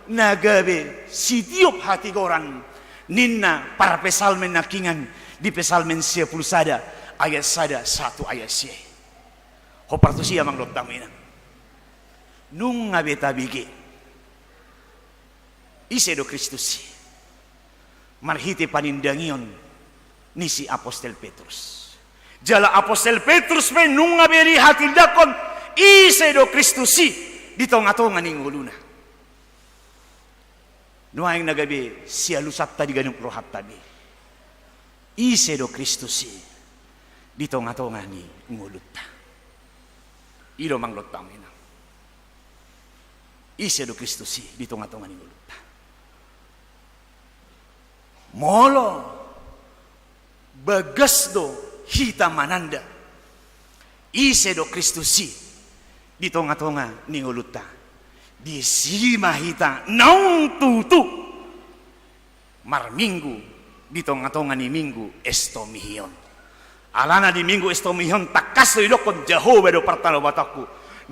na gabe sitiop hatigoran, ninna parpsalmen nangkingan di Psalmen sia pulu sada ayat sada sahat tu ayat sia. Hombar tusi amang dohot inang. Nunga be tabege ise do Kristus i marhite panindangion ni si apostel Petrus. Jala apostel Petrus pe nunga be dihatindangkon ise do Kristus i di tongatonga ni ngoluna. Nuaeng na gabe sialusanta di ganup rohanta be, ise do Kristus i di tongatonga ni ngolunta. I do amang dohot inang. Ise do Kristus i di tongatonga ni ngolunta. Molo bagas do hita mananda ise do Kristus i di tongatonga ni ngolunta, disi ma hita naung tutu marminggu di tongatonga ni minggu Estomihion. Alana di minggu Estomihion tangkas do didokkon Jahowa do partanobatoanku.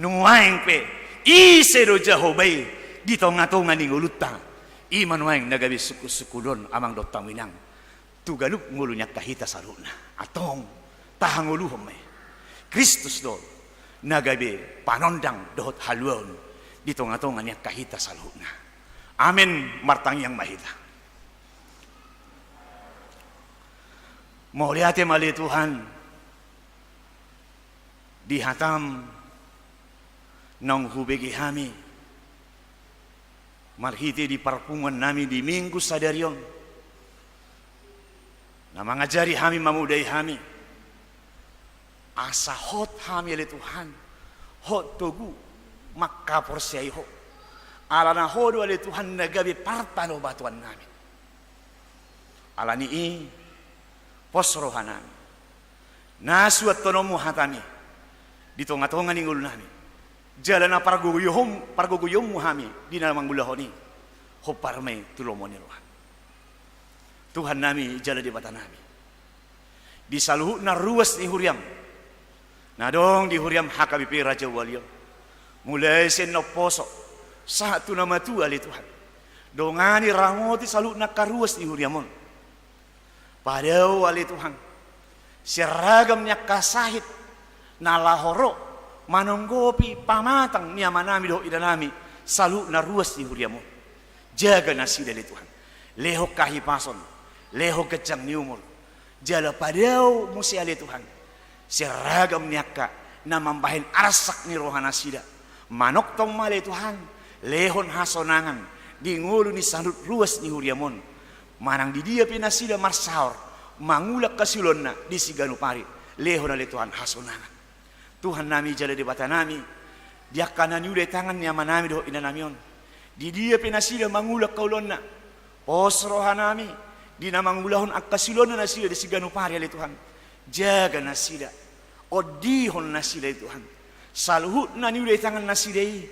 Nuaeng pe, ise do Jahowa i di tongatonga ni ngolunta? I ma nuaeng na gabe sungkunsungkunon amang dohot inang tu ganup ngolu ni angka hita saluhutna. Antong, tahangoluhon ma i. Kristus do na gabe panondang dohot haluaon di tongatonga ni angka hita saluhutna. Amen. Martangiang ma hita. Mauliate ma ale Tuhan di hataM naung hubege hami marhite di parpunguan nami di minggu sadari on, na mangajari hami, mamodai hami, asa hot hami ale Tuhan, hot togu mangkaporseai Ho. Alana Ho do ale Tuhan na gabe partanobatoan nami. Alani i, pos roha nami, na suanhononMu hataMi di tongatonga ni ngolu nami, jala na pargogoion, pargogoionMu hami di na mangulahon i, hombar ma i tu lomo ni roha. Tuhan nami jala Debata nami, di saluhutna ruas ni huriaM na adong di huriaM H K B P Raja Wali on, mulai sian na umposo sahat tu na matua ale Tuhan, dongani, ramoti saluhutna angka ruas ni huriaM on. Padao ale Tuhan sian ragam ni angka sahit na laho ro manonggopi pamatang ni amanami dohot inanami saluhutna ruas ni huriaM on. Jaga nasida ale Tuhan, lehon hahipason, lehon ganjang ni umur, jala padao muse ale Tuhan sian ragam ni angka na mambahen arsak ni rohanasida. Manongtong ma ale Tuhan, lehon hasonangan di ngolu ni saluhut ruas ni huriaM on. Manang di dia pe nasida marsaor mangula angka siulaonna di siganup ari, lehon ale Tuhan hasonangan. Tuhan nami jala Debata nami, di angka na niula i tangan ni amanami dohot inanami on, di dia pe nasida mangula angka ulaonna, pos roha nami di na mangulahon angka siulaonna nasida di siganup ari ale Tuhan. Jaga nasida, ondihon nasida ale Tuhan. Saluhut na niula i tangan nasida i,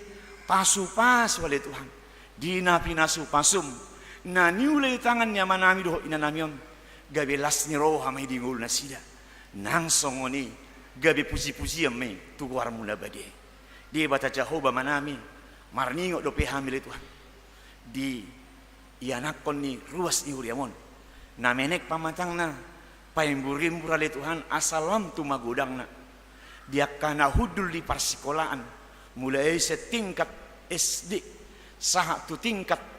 pasupasu ale Tuhan di na pinasupasu-Mu. Na niula i tangan ni amanami dohot inanami on, gabe las ni roha ma i di ngolu nasida. Nang songon i, gabe pujipujian ma i tu goar-Mu na badia i. Debata Jahowa Amanami, marningot dope hami ale Tuhan di ianakhon ni ruas ni huriaM on, na menek pamatangna, paimburimbur ale Tuhan asa lam tu magodangna, di angka na hundul di parsikolaan, mulai sian tingkat S D sahat tu tingkat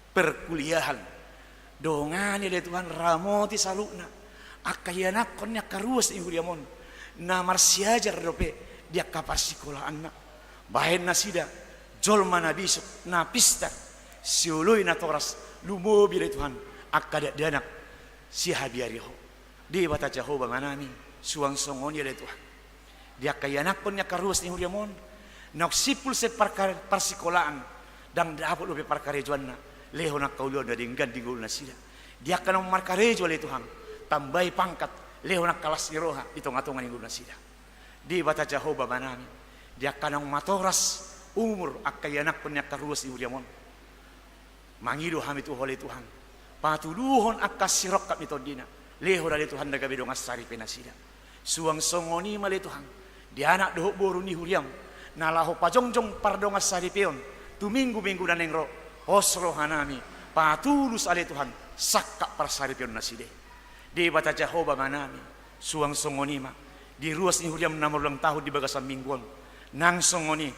perkuliahan. Dongani ale Tuhan, ramoti saluhutna angka ianakhon ni angka ruas ni huriaM on, na marsiajar dope di angka parsikolaanna. Bahen nasida jolma na bisuk, na pistar, sioloi natoras, lumobi ale Tuhan angka dakdanak sihabiari Ho. Debata Jahowa Amanami, suang songon i ale Tuhan, di angka ianakhon ni angka ruas ni huriaM on, naung simpul sian parka-, parsikolaan, ndang dapot dope parkarejoanna, lehon angka ulaon na denggan di ngolu nasida. Di angka naung markarejo ale Tuhan, tambai pangkat, lehon angka las ni roha di tongatonga ni ngolu nasida. Debata Jahowa Amanami, di angka naung matoras Umur angka ianakhon ni angka ruas ni huriam on. Mangido hami tu Ho ale Tuhan, patuduhon angka sirongkap ni tondina. Lehon ale Tuhan na gabe dongan saripe nasida. Suang songon i ma ale Tuhan, di anak dohot boru ni huriam na laho pajongjong pardongan saripeon tu minggu-minggu na naeng ro, pos rohanami, patulus ale Tuhan sangkap parsaripeon nasida i. Debata Jahowa Amanami, suang songon i ma di ruas ni huriam na marulang tahun di bagasan minggu on. Nang songon i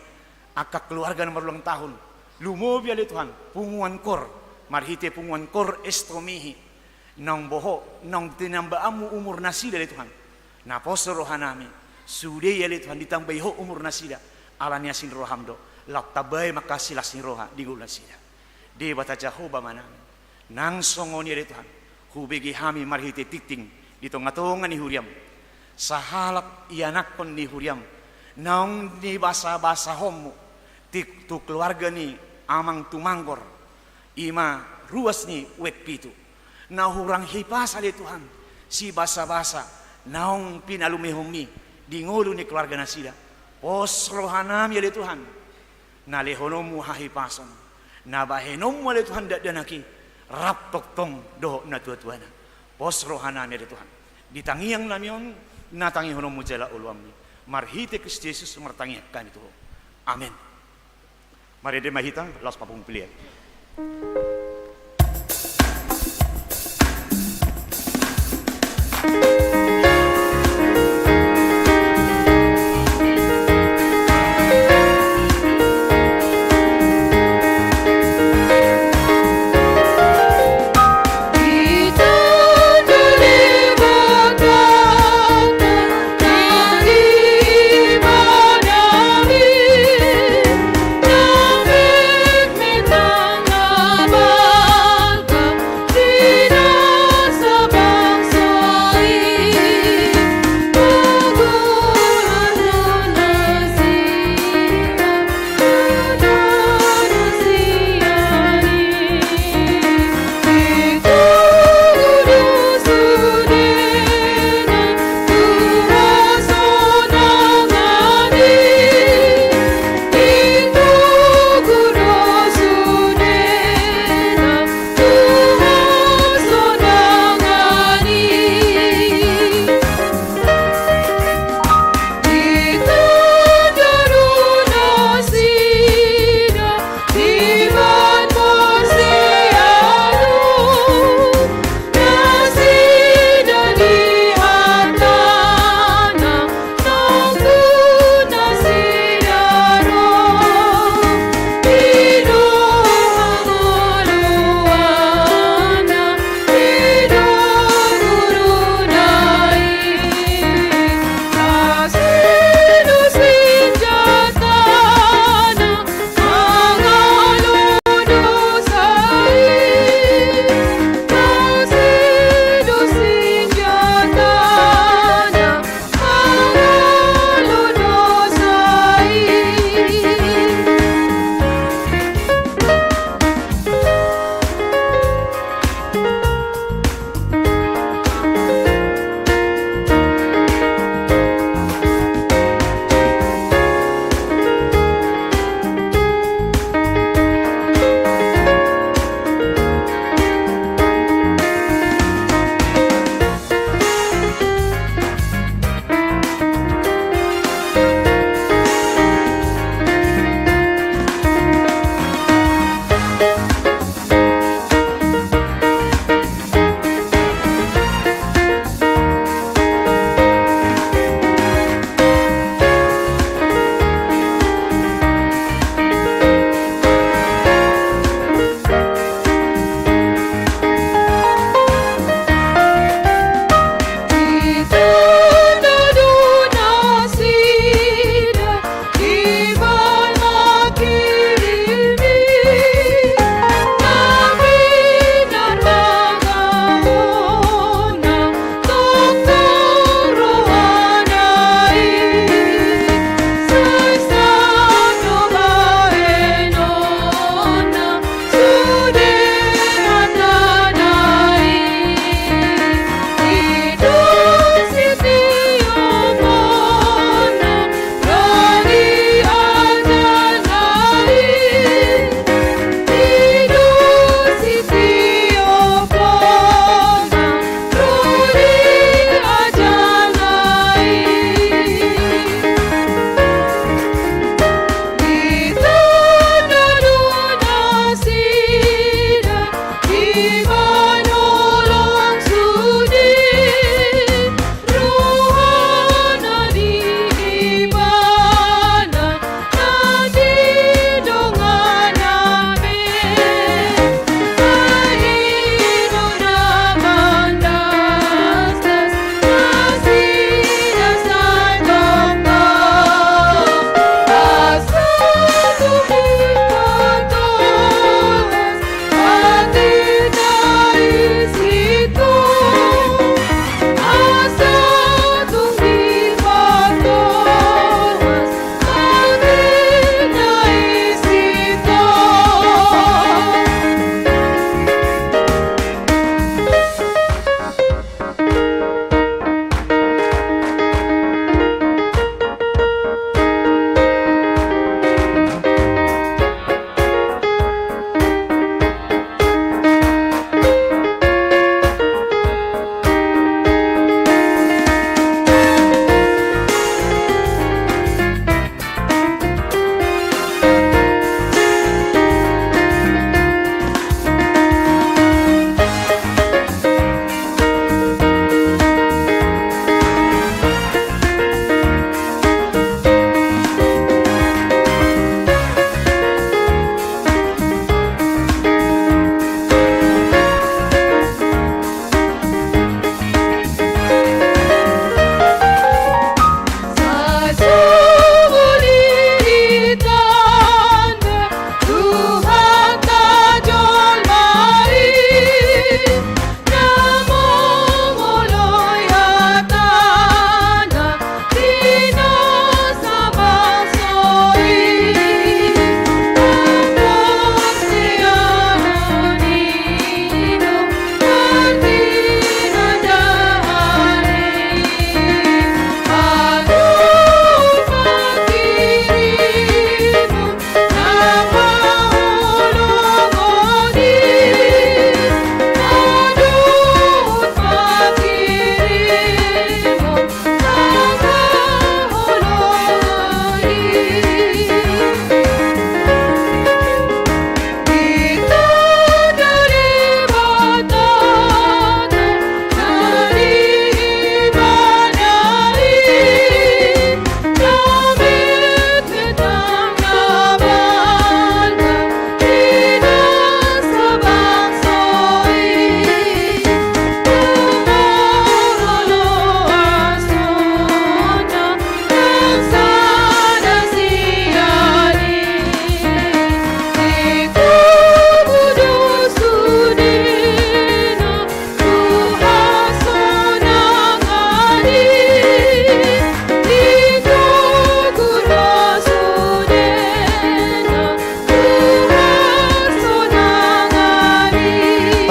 angka keluarga na marulang tahun, lumobi ale Tuhan punguan kor, marhite punguan kor Estomihi, naung bohot, naung tinambaanmu umur nasida ale Tuhan. Na pos rohanami, sude i ale Tuhan ditambai Ho umur nasida, ala ni asi ni roham do, laho tambai ma angka silas ni roha di ngolu nasida. Debata Jahowa Amanami, nang songon i ale Tuhan, hubege hami marhite tingting di tonga-tonga ni huriam, sahalak ianakhon ni huriam naung nibasabasahonmu tu, tu keluarga ni Amang Tumanggor, i ma ruas ni Uek Pitu. Na hurang hipas ale Tuhan sibasabasa naung pinalumehonmi di ngolu ni keluarga nasida. Pos rohanami ale Tuhan, na lehononmu hahipason, na bahenonmu ale Tuhan dakdanak i rap tongtong dohot natuatuana. Pos rohanami ale Tuhan di tangiangnami on, na tangihononmu jala oloanmi. Marhite Kristus Jesus martangiang hami tu Ho. Amen. Marende ma hita, laos papungu pelean.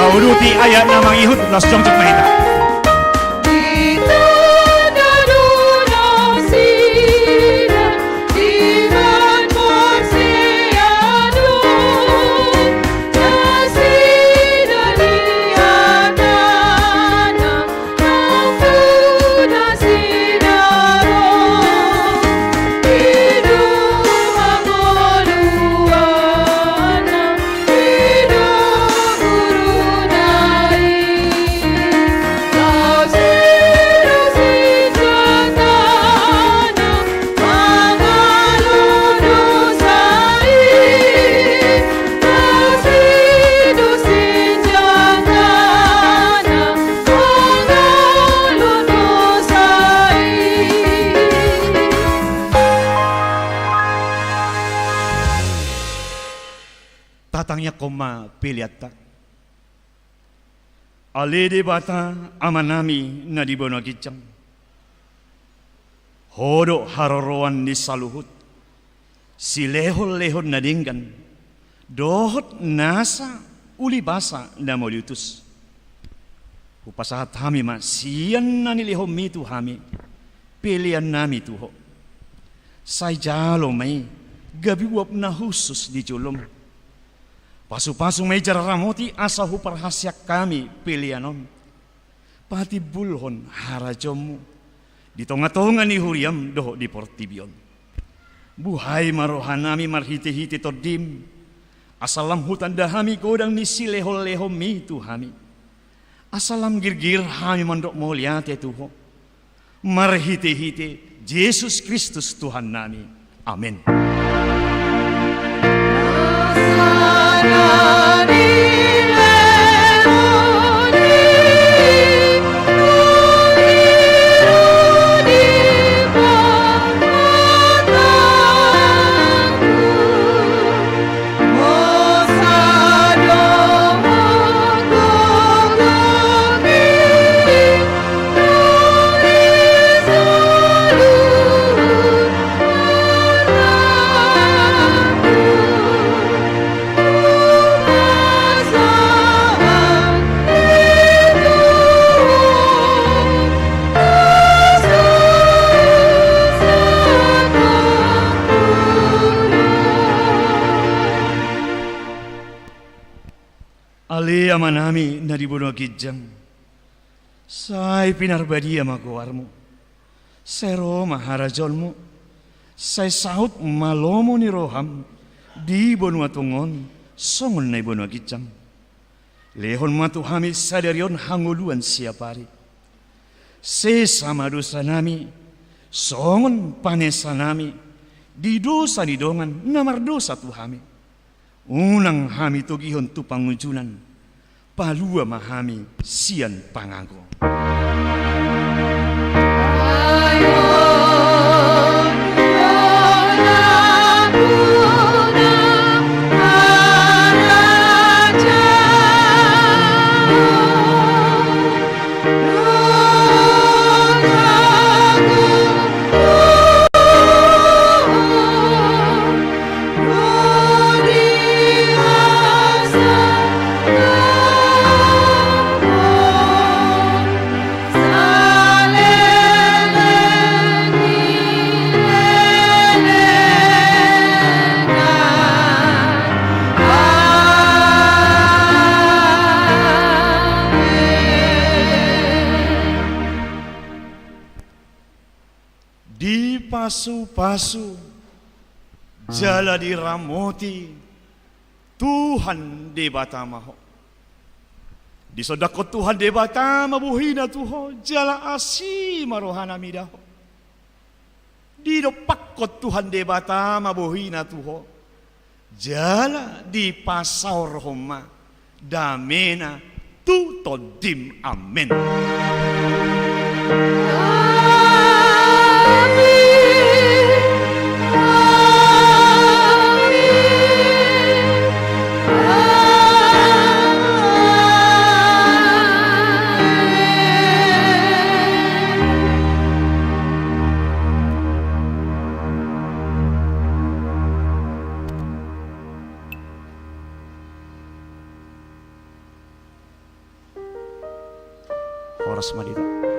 Uduti ayat na mangihut, laos jongjong ma hita. Tatangianghon ma peleanta. Ale Debata Amanami na di banua ginjang, Ho do haroroan ni saluhut silehonlehon na denggan dohot nasa ulibasa na mauliutus. Hupasahat hami ma sian na nilehonMi tu hami peleannami tu Ho. Sai jalo ma i gabe uap na hushus di joloM. Pasupasu ma i jala ramoti asa huparhaseang hami pelean on patimbulhon harajaonMu di tongatonga ni huriaM dohot di portibi on. Buhai ma rohanami marhitehite TondiM, asa lam hutanda hami godang ni silehonlehonMi tu hami, asa lam girgir hami mandok mauliate tu Ho marhitehite Jesus Kristus Tuhannami. Amen. Ale Amanami na di banua ginjang, sai pinarbadia ma goarMu. Sai ro ma harajaonMu. Sai saut ma lomo ni rohaM di banua tonga on songon na di banua ginjang. Lehon ma tu hami sadari on hangoluan siapari. Sesa ma dosanami songon panesanami di dosa ni dongan na mardosa tu hami. Unang hami togihon tu pangunjunan, palua ma hami sian pangago. Dipasupasu jala diramoti Tuhan Debata ma ho. Disondangkon Tuhan Debata ma bohina tu ho, jala asi ma rohana mida ho. Didompakkon Tuhan Debata ma bohina tu ho, jala dipasaorhon ma damena tu tondim. Amen. Horas ma di hita.